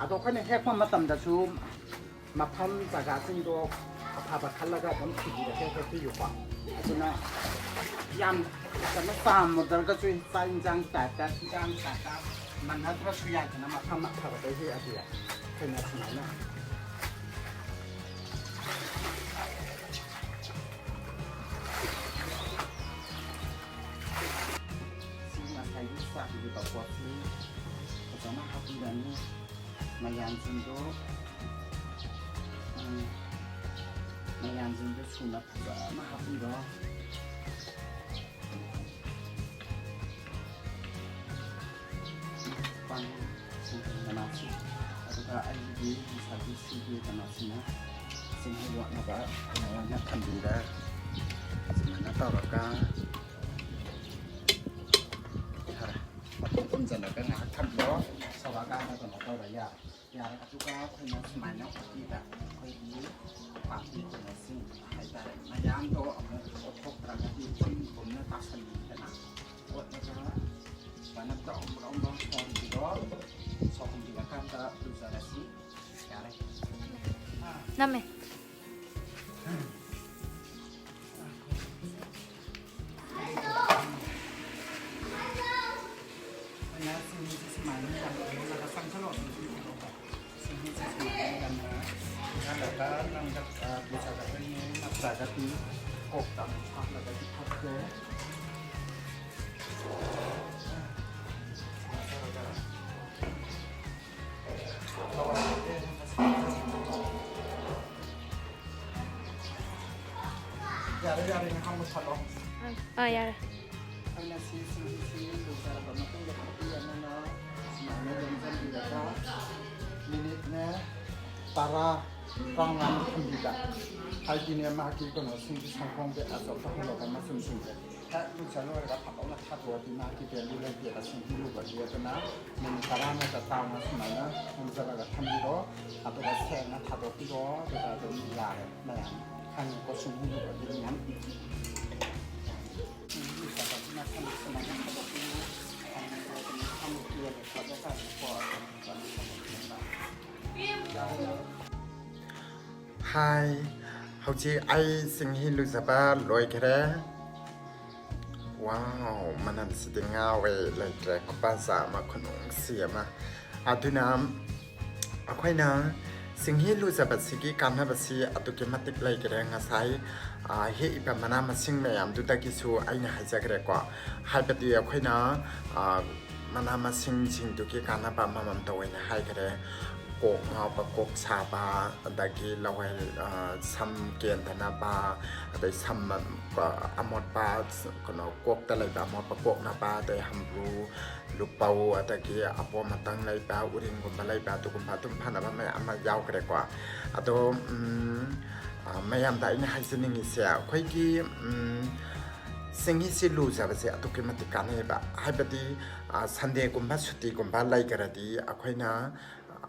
ꯑꯗꯣ ꯑꯩꯈꯣꯏꯅ ꯍꯦꯛꯄ ꯃꯇꯝꯗꯁꯨ ꯃꯐꯝ ꯖꯒꯥꯁꯤꯡꯗꯣ ꯑꯐꯕ ꯈꯜꯂꯒ ꯑꯗꯨꯝ ꯊꯤꯕꯤꯔꯒ ꯍꯦꯛꯄꯤꯌꯨꯀꯣ꯫ ꯑꯗꯨꯅ ꯌꯥꯝ ꯐꯖꯅ ꯆꯥꯝꯃꯨꯗ꯭ꯔꯒꯁꯨ ꯆꯥꯛ ꯏꯟꯖꯥꯡ ꯇꯥꯏꯞꯇ, ꯏꯟꯖꯥꯡ ꯇꯥꯏꯞꯇ ꯃꯟꯅꯗ꯭ꯔꯁꯨ ꯌꯥꯏꯗꯅ, ꯃꯐꯝ ꯑꯐꯕꯗ ꯍꯦꯛꯑꯗꯤ꯫ ꯑꯩꯈꯣꯏꯅ ꯁꯨꯃꯥꯏꯅ ꯁꯤ ꯉꯁꯥꯏꯒꯤ ꯆꯥꯕꯤꯔꯤꯕ ꯄꯣꯠꯁꯤ ꯐꯖꯅ ꯍꯥꯞꯄꯤꯔꯅꯤ꯫ ꯃꯌꯥꯝꯁꯤꯡꯗꯣ, ꯎꯝ, ꯁꯤꯡꯗꯣ ꯁꯨꯅ ꯐꯖꯅ ꯍꯥꯞꯄꯤꯔꯣ꯫ ꯄꯥꯟ ꯃꯅꯥꯁꯤ꯫ ꯑꯗꯨꯒ ꯑꯩꯒꯤ ꯉꯁꯥꯏꯒꯤ ꯁꯤꯒꯤ ꯀꯩꯅꯣꯁꯤꯅ ꯆꯤꯡꯍꯤ ꯌꯣꯠꯅꯕ ꯀꯩꯅꯣ ꯑꯣꯏꯅ ꯊꯝꯕꯤꯔꯦ꯫ ꯁꯨꯃꯥꯏꯅ ꯇꯧꯔꯒ ꯌꯥꯔꯦ꯫ ꯃꯈꯨꯝ ꯈꯨꯝꯖꯤꯜꯂꯒ ꯉꯥꯏꯍꯥꯛ ꯊꯝꯕꯤꯔꯣ꯫ ꯁꯧꯔꯀꯥꯟꯗ ꯀꯩꯅꯣ ꯇꯧꯔ ꯌꯥꯔꯦ꯫ ꯌꯥꯔꯦ꯫ ꯑꯗꯨꯒ ꯑꯩꯈꯣꯏꯅ ꯁꯨꯃꯥꯏꯅ ꯎꯇꯤꯗ ꯑꯩꯈꯣꯏꯒꯤ ꯄꯥꯝꯕꯤ ꯀꯩꯅꯣꯁꯤꯡ ꯍꯥꯏꯇꯥꯔꯦ, ꯃꯌꯥꯝꯗꯣ ꯑꯃꯨꯛ ꯑꯣꯠꯊꯣꯛꯇ꯭ꯔꯒꯗꯤ ꯐꯨꯟꯒꯨꯝꯅ ꯇꯥꯁꯟꯕꯤꯗꯅ ꯑꯣꯠꯂꯒ ꯁꯨꯃꯥꯏꯅ ꯕ꯭ꯔꯥꯎꯟ ꯕ꯭ꯔꯥꯎꯟ ꯕ꯭ꯔꯥꯎꯟ ꯁꯧꯍꯟꯕꯤꯔꯣ꯫ ꯁꯧꯍꯟꯕꯤꯔꯀꯥꯟꯗ ꯂꯨꯖꯔꯁꯤ꯫ ꯌꯥꯔꯦ꯫ ꯅꯝꯃꯦ꯫ ꯑꯩꯅ ꯁꯤꯡꯁꯤ ꯁꯨꯃꯥꯏꯅ ꯌꯥꯝꯅ ꯂꯣꯜꯂꯒ ꯆꯪꯁꯜꯂꯛꯑꯣ꯫ ꯁꯤꯡꯁꯤ ꯁꯨꯃꯥꯏꯅ ꯌꯥꯝꯅ ꯌꯥꯜꯂꯒ ꯅꯪꯗ ꯄꯨꯖꯔꯛꯑꯅꯤ, ꯅꯠꯇ꯭ꯔꯒꯗꯤ ꯀꯣꯛꯇ ꯑꯃꯨꯛ ꯍꯥꯞꯂꯒꯗꯤ ꯐꯠꯇꯦ꯫ ꯌꯥꯔꯦ, ꯌꯥꯔꯦ, ꯉꯥꯏꯍꯥꯛ ꯃꯨꯠꯊꯠꯂꯣ꯫ ꯑꯥ, ꯌꯥꯔꯦ꯫ ꯑꯩꯅ ꯁꯤ ꯁꯤꯡꯁꯤ ꯂꯨꯖꯔꯕ ꯃꯇꯨꯡꯗ ꯈꯨꯠꯄꯤ ꯑꯃꯅ ꯁꯨꯃꯥꯏꯅ ꯌꯣꯝꯁꯤꯟꯕꯤꯔꯒ ꯃꯤꯅꯤꯠꯅꯦ ꯇꯔꯥ, ꯇꯔꯥꯃꯉꯥꯃꯨꯛ ꯊꯝꯕꯤꯕ꯫ ꯍꯥꯏꯗꯤꯅꯦ, ꯃꯥꯒꯤ ꯀꯩꯅꯣꯁꯤꯡꯁꯦ, ꯁꯪꯒꯣꯝꯁꯦ ꯑꯆꯧꯕ ꯍꯧꯔꯒ ꯃꯆꯨꯝꯁꯤꯡꯁꯦ ꯍꯦꯛ ꯂꯨꯖ ꯂꯣꯏꯔꯒ ꯐꯠ ꯂꯥꯎꯅ ꯊꯥꯗꯣꯛꯑꯗꯤ ꯃꯥꯒꯤ ꯚꯦꯂꯨ ꯂꯩꯇꯦꯕ ꯁꯤꯡꯁꯤ ꯂꯨꯕꯒꯤ꯫ ꯑꯗꯨꯅ ꯃꯤꯅꯤꯠ ꯇꯔꯥ ꯅꯠꯇ꯭ꯔ ꯇꯔꯥꯃꯉꯥ ꯁꯨꯃꯥꯏꯅ ꯌꯣꯝꯁꯤꯜꯂꯒ ꯊꯝꯕꯤꯔꯣ꯫ ꯑꯗꯨꯒ ꯁꯦꯡꯅ ꯊꯥꯗꯣꯛꯄꯤꯔꯣ꯫ ꯑꯗꯨꯒ ꯑꯗꯨꯝ ꯌꯥꯔꯦ꯫ ꯃꯌꯥꯝ ꯈꯪꯉꯤꯀꯣ ꯁꯤꯡꯁꯤ ꯂꯨꯕꯒꯤ ꯃꯌꯥꯝ꯫ ꯍꯥꯏ, ꯍꯧꯖꯤꯛ ꯑꯩ ꯆꯤꯡꯍꯤ ꯂꯨꯖꯕ ꯂꯣꯏꯈ꯭ꯔꯦ꯫ ꯋꯥꯎ, ꯃꯅꯝꯁꯤꯗꯤ ꯉꯥꯎꯋꯦ, ꯂꯩꯇ꯭ꯔꯦ꯫ ꯈꯨꯄꯥꯖꯥ ꯑꯃ, ꯈꯨꯅꯨꯡꯁꯤ ꯑꯃ꯫ ꯑꯗꯨꯅ ꯑꯩꯈꯣꯏꯅ ꯆꯤꯡꯍꯤ ꯂꯨꯖꯕꯁꯤꯒꯤ ꯀꯥꯟꯅꯕꯁꯤ ꯑꯗꯨꯛꯀꯤ ꯃꯇꯤꯛ ꯂꯩꯈ꯭ꯔꯦ꯫ ꯉꯁꯥꯏ, ꯑ, ꯍꯦꯛꯏꯕ ꯃꯅꯥ ꯃꯁꯤꯡ ꯃꯌꯥꯝꯗꯨꯗꯒꯤꯁꯨ ꯑꯩꯅ ꯍꯥꯏꯖꯈ꯭ꯔꯦꯀꯣ꯫ ꯍꯥꯏꯕꯗꯤ ꯑꯩꯈꯣꯏꯅ, ꯑ, ꯃꯅꯥ ꯃꯁꯤꯡꯁꯤꯡꯗꯨꯒꯤ ꯀꯥꯟꯅꯕ ꯑꯃꯃꯝꯇ ꯑꯣꯏꯅ ꯍꯥꯏꯈ꯭ꯔꯦ꯫ ꯀꯣꯛ ꯉꯥꯎꯕ, ꯀꯣꯛ ꯁꯥꯕ, ꯑꯗꯒꯤ ꯂꯋꯥꯏ, ꯑ, ꯁꯝ ꯀꯦꯟꯗꯅꯕ, ꯑꯗꯩ ꯁꯝ, ꯑ, ꯑꯃꯣꯠꯄ, ꯀꯩꯅꯣ, ꯀꯣꯛꯇ ꯂꯩꯕ ꯑꯃꯣꯠꯄ ꯀꯣꯛꯅꯕ, ꯑꯗꯩ ꯍꯝꯕ꯭ꯔꯨ, ꯂꯨꯄꯧ, ꯑꯗꯒꯤ ꯑꯄꯣꯝ ꯑꯇꯪ ꯂꯩꯕ, ꯎꯔꯤꯡꯒꯨꯝꯕ ꯂꯩꯕ, ꯑꯗꯨꯒꯨꯝꯕ ꯑꯗꯨꯝ ꯐꯅꯕ ꯃꯌꯥꯝ ꯑꯃ ꯌꯥꯎꯈ꯭ꯔꯦꯀꯣ꯫ ꯑꯗꯣ, ꯎꯝ, ꯑ, ꯃꯌꯥꯝꯗ ꯑꯩꯅ ꯍꯥꯏꯖꯅꯤꯡꯉꯤꯁꯦ, ꯑꯩꯈꯣꯏꯒꯤ, ꯎꯝ, ꯆꯤꯡꯍꯤꯁꯤ ꯂꯨꯖꯕꯁꯦ ꯑꯗꯨꯛꯀꯤ ꯃꯇꯤꯛ ꯀꯥꯟꯅꯩꯌꯦꯕ꯫ ꯍꯥꯏꯕꯗꯤ, ꯑ, ꯁꯟꯗꯦꯒꯨꯝꯕ ꯁꯨꯇꯤꯒꯨꯝꯕ ꯂꯩꯈ꯭ꯔꯗꯤ ꯑꯩꯈꯣꯏꯅ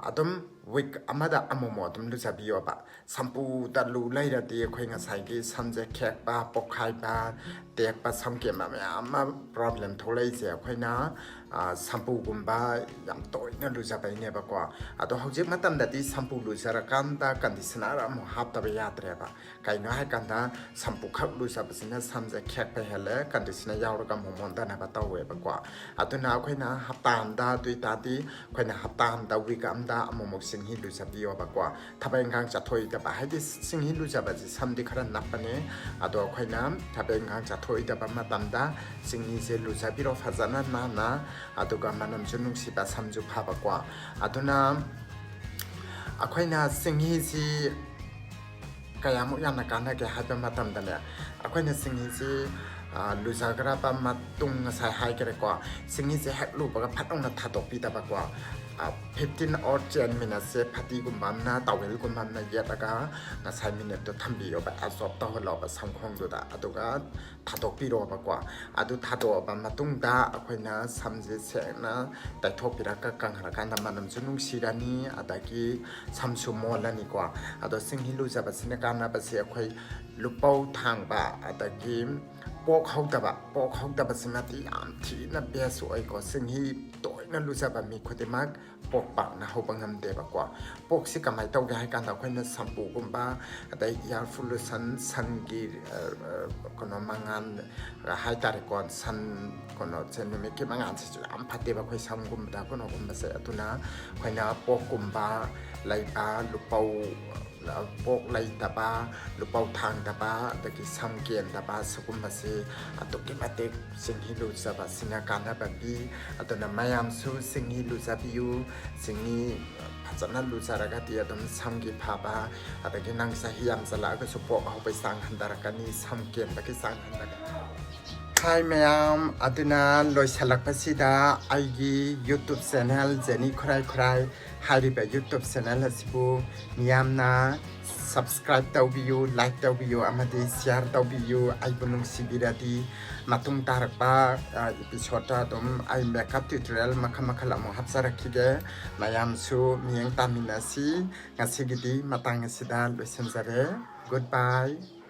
ꯑꯗꯨꯝ ꯋꯤꯛ ꯑꯃꯗ ꯑꯃꯨꯛꯃꯨꯛ ꯑꯗꯨꯝ ꯂꯨꯖꯕꯤꯌꯣꯕ꯫ ꯁꯝꯄꯨꯗ ꯂꯨ ꯂꯩꯔꯗꯤ ꯑꯩꯈꯣꯏ ꯉꯁꯥꯏꯒꯤ ꯁꯝꯁꯦ ꯈꯦꯛꯄ, ꯄꯣꯛꯈꯥꯏꯕ, ꯇꯦꯛꯄ, ꯁꯝ ꯀꯦꯟꯕ ꯃꯌꯥꯝ ꯑꯃ ꯄ꯭ꯔꯣꯕ꯭ꯂꯦꯝ ꯊꯣꯛꯂꯛꯏꯁꯦ ꯑꯩꯈꯣꯏꯅ, ꯑ, ꯁꯝꯄꯨꯒꯨꯝꯕ ꯌꯥꯝ ꯇꯣꯏꯅ ꯂꯨꯖꯕꯩꯅꯦꯕꯀꯣ꯫ ꯑꯗꯣ ꯍꯧꯖꯤꯛ ꯃꯇꯝꯗꯗꯤ ꯁꯝꯄꯨ ꯂꯨꯖꯔꯀꯥꯟꯗ ꯀꯟꯗꯤꯁꯅꯔ ꯑꯃꯨꯛ ꯍꯥꯞꯇꯕ ꯌꯥꯗ꯭ꯔꯦꯕ꯫ ꯀꯩꯅꯣ ꯍꯥꯏꯀꯥꯟꯗ ꯁꯝꯄꯨ ꯈꯛ ꯂꯨꯖꯕꯁꯤꯅ ꯁꯝꯁꯦ ꯈꯦꯛꯄ ꯍꯦꯜꯂꯦ, ꯀꯟꯗꯤꯁꯅꯔ ꯌꯥꯎꯔꯒ ꯑꯃꯨꯛ ꯃꯣꯟꯊꯅꯕ ꯇꯧꯋꯦꯕꯀꯣ꯫ ꯑꯗꯨꯅ ꯑꯩꯈꯣꯏꯅ ꯍꯞꯇꯥ ꯑꯝꯗ, ꯑꯗꯨ ꯑꯣꯏꯇꯥꯔꯗꯤ ꯑꯩꯈꯣꯏꯅ ꯍꯞꯇꯥ ꯑꯝꯗ, ꯋꯤꯛ ꯑꯝꯗ ꯑꯃꯨꯛꯃꯨꯛ ꯆꯤꯡꯍꯤ ꯂꯨꯖꯕꯤꯌꯣꯕꯀꯣ꯫ ꯊꯕꯛ ꯏꯪꯈꯥꯡ ꯆꯠꯊꯣꯛꯏꯗꯕ, ꯍꯥꯏꯗꯤ ꯆꯤꯡꯍꯤ ꯂꯨꯖꯕꯁꯦ ꯁꯝꯗꯤ ꯈꯔ ꯅꯞꯄꯅꯦ, ꯑꯗꯣ ꯑꯩꯈꯣꯏꯅ ꯊꯕꯛ ꯏꯪꯈꯥꯡ ꯆꯠꯊꯣꯛꯏꯗꯕ ꯃꯇꯝꯗ ꯆꯤꯡꯍꯤꯁꯦ ꯂꯨꯖꯕꯤꯔꯣ ꯐꯖꯅ ꯅꯥꯟꯅ, ꯑꯗꯨꯒ ꯃꯅꯝꯁꯨ ꯅꯨꯡꯁꯤꯕ, ꯁꯝꯁꯨ ꯐꯕꯀꯣ꯫ ꯑꯗꯨꯅ ꯑꯩꯈꯣꯏꯅ ꯆꯤꯡꯍꯤꯁꯤ ꯀꯌꯥꯃꯨꯛ ꯌꯥꯝꯅ ꯀꯥꯟꯅꯒꯦ ꯍꯥꯏꯕ ꯃꯇꯝꯗꯅꯦ, ꯑꯩꯈꯣꯏꯅ ꯆꯤꯡꯍꯤꯁꯤ, ꯑ, ꯂꯨꯖꯈ꯭ꯔꯕ ꯃꯇꯨꯡ, ꯉꯁꯥꯏ ꯍꯥꯏꯈ꯭ꯔꯦꯀꯣ, ꯆꯤꯡꯍꯤꯁꯦ ꯍꯦꯛ ꯂꯨꯕꯒ ꯐꯠ ꯂꯥꯎꯅ ꯊꯥꯗꯣꯛꯄꯤꯗꯕꯀꯣ꯫ ꯑ, fifteen or ten minutesꯁꯦ ꯐꯗꯤꯒꯨꯝꯕ ꯑꯃꯅ, ꯇꯥꯋꯦꯜꯒꯨꯝꯕ ꯑꯃꯅ ꯌꯦꯠꯂꯒ ꯉꯁꯥꯏ ꯃꯤꯅꯤꯠꯇꯣ ꯊꯝꯕꯤꯌꯣꯕ, ꯑꯦꯕꯖꯣꯔꯕ ꯇꯧꯍꯜꯂꯣꯕ ꯁꯝꯈꯣꯡꯗꯨꯗ꯫ ꯑꯗꯨꯒ ꯊꯥꯗꯣꯛꯄꯤꯔꯣꯕꯀꯣ꯫ ꯑꯗꯨ ꯊꯥꯗꯣꯛꯑꯕ ꯃꯇꯨꯡꯗ ꯑꯩꯈꯣꯏꯅ ꯁꯝꯁꯦ ꯁꯦꯡꯅ ꯇꯩꯊꯣꯛꯄꯤꯔꯒ ꯀꯪꯍꯜꯂꯀꯥꯟꯗ ꯃꯅꯝꯁꯨ ꯅꯨꯡꯁꯤꯔꯅꯤ, ꯑꯗꯒꯤ ꯁꯝꯁꯨ ꯃꯣꯜꯂꯅꯤꯀꯣ꯫ ꯑꯗꯣ ꯆꯤꯡꯍꯤ ꯂꯨꯖꯕꯁꯤꯅ ꯀꯥꯟꯅꯕꯁꯦ ꯑꯩꯈꯣꯏ ꯂꯨꯄꯧ ꯊꯥꯡꯕ, ꯑꯗꯒꯤ ꯄꯣꯛ ꯍꯧꯗꯕ, ꯄꯣꯛ ꯍꯧꯗꯕꯁꯤꯃꯗꯤ ꯌꯥꯝ ꯊꯤꯅ ꯕꯦꯁ ꯑꯣꯏꯀꯣ꯫ ꯆꯤꯡꯍꯤ ꯇꯣꯏꯅ ꯂꯨꯖꯕ ꯃꯤ ꯈꯨꯗꯤꯡꯃꯛ ꯄꯣꯛ ꯄꯥꯛꯅ ꯍꯧꯕ ꯉꯝꯗꯦꯕꯀꯣ꯫ ꯄꯣꯛꯁꯤ ꯀꯃꯥꯏꯅ ꯇꯧꯒꯦ ꯍꯥꯏ ꯀꯥꯟꯗ, ꯑꯩꯈꯣꯏꯅ ꯁꯝꯄꯨꯒꯨꯝꯕ, ꯑꯗꯩ ꯏꯌꯥꯔ ꯄꯣꯂꯨꯁꯟ, ꯁꯟꯒꯤ, ꯑ, ꯑ, ꯀꯩꯅꯣ, ꯃꯉꯥꯜ ꯍꯥꯏꯇꯥꯔꯦꯀꯣ, ꯁꯟ, ꯀꯩꯅꯣꯁꯦ, ꯅꯨꯃꯤꯠꯀꯤ ꯃꯉꯥꯜꯁꯤꯁꯨ ꯌꯥꯝ ꯐꯠꯇꯦꯕ ꯑꯩꯈꯣꯏ ꯁꯝꯒꯨꯝꯕꯗ, ꯀꯩꯅꯣꯒꯨꯝꯕꯁꯦ꯫ ꯑꯗꯨꯅ ꯑꯩꯈꯣꯏꯅ ꯄꯣꯛꯀꯨꯝꯕ ꯂꯩꯕ, ꯂꯨꯄꯧ, ꯄꯣꯛ ꯂꯩꯇꯕ, ꯂꯨꯄꯧ ꯊꯥꯡꯗꯕ, ꯑꯗꯒꯤ ꯁꯝ ꯀꯦꯟꯗꯕ, ꯁꯤꯒꯨꯝꯕꯁꯤ ꯑꯗꯨꯛꯀꯤ ꯃꯇꯤꯛ ꯆꯤꯡꯍꯤ ꯂꯨꯖꯕ ꯑꯁꯤꯅ ꯀꯥꯟꯅꯕ ꯄꯤ꯫ ꯑꯗꯨꯅ ꯃꯌꯥꯝꯁꯨ ꯆꯤꯡꯍꯤ ꯂꯨꯖꯕꯤꯌꯨ꯫ ꯆꯤꯡꯍꯤ ꯐꯖꯅ ꯂꯨꯖꯔꯒꯗꯤ ꯑꯗꯨꯝ ꯁꯝꯒꯤ ꯐꯕ, ꯑꯗꯒꯤ ꯅꯪ ꯆꯍꯤ ꯌꯥꯝꯖꯜꯂꯛꯑꯒꯁꯨ ꯄꯣꯛ ꯍꯧꯕꯒꯤ ꯆꯥꯡ ꯍꯟꯊꯔꯛꯀꯅꯤ, ꯁꯝ ꯀꯦꯟꯕꯒꯤ ꯆꯥꯡ ꯍꯟꯊꯔꯛꯀꯅꯤ꯫ ꯍꯥꯏ ꯃꯌꯥꯝ, ꯑꯗꯨꯅ ꯂꯣꯏꯁꯤꯜꯂꯛꯄꯁꯤꯗ ꯑꯩꯒꯤ YouTube channel ꯖꯦꯅꯤ ꯈꯨꯔꯥꯏ ꯈꯨꯔꯥꯏ ꯍꯥꯏꯔꯤꯕ YouTube channel ꯑꯁꯤꯕꯨ ꯃꯤꯌꯥꯝꯅ subscribe ꯇꯧꯕꯤꯌꯨ, like ꯇꯧꯕꯤꯌꯨ ꯑꯃꯗꯤ share ꯇꯧꯕꯤꯌꯨ꯫ ꯑꯩꯕꯨ ꯅꯨꯡꯁꯤꯕꯤꯔꯗꯤ ꯃꯇꯨꯡ ꯇꯥꯔꯛꯄ, ꯑ, episode ꯑꯗꯨꯝ ꯑꯩ makeup tutorial ꯃꯈꯜ ꯃꯈꯜ ꯑꯃꯨꯛ ꯍꯥꯞꯆꯔꯛꯈꯤꯒꯦ꯫ ꯃꯌꯥꯝꯁꯨ ꯃꯤꯠꯌꯦꯡ ꯇꯥꯃꯤꯟꯅꯁꯤ꯫ ꯉꯁꯤꯒꯤꯗꯤ ꯃꯇꯥꯡ ꯑꯁꯤꯗ ꯂꯣꯏꯁꯤꯟꯖꯔꯦ꯫ Goodbye꯫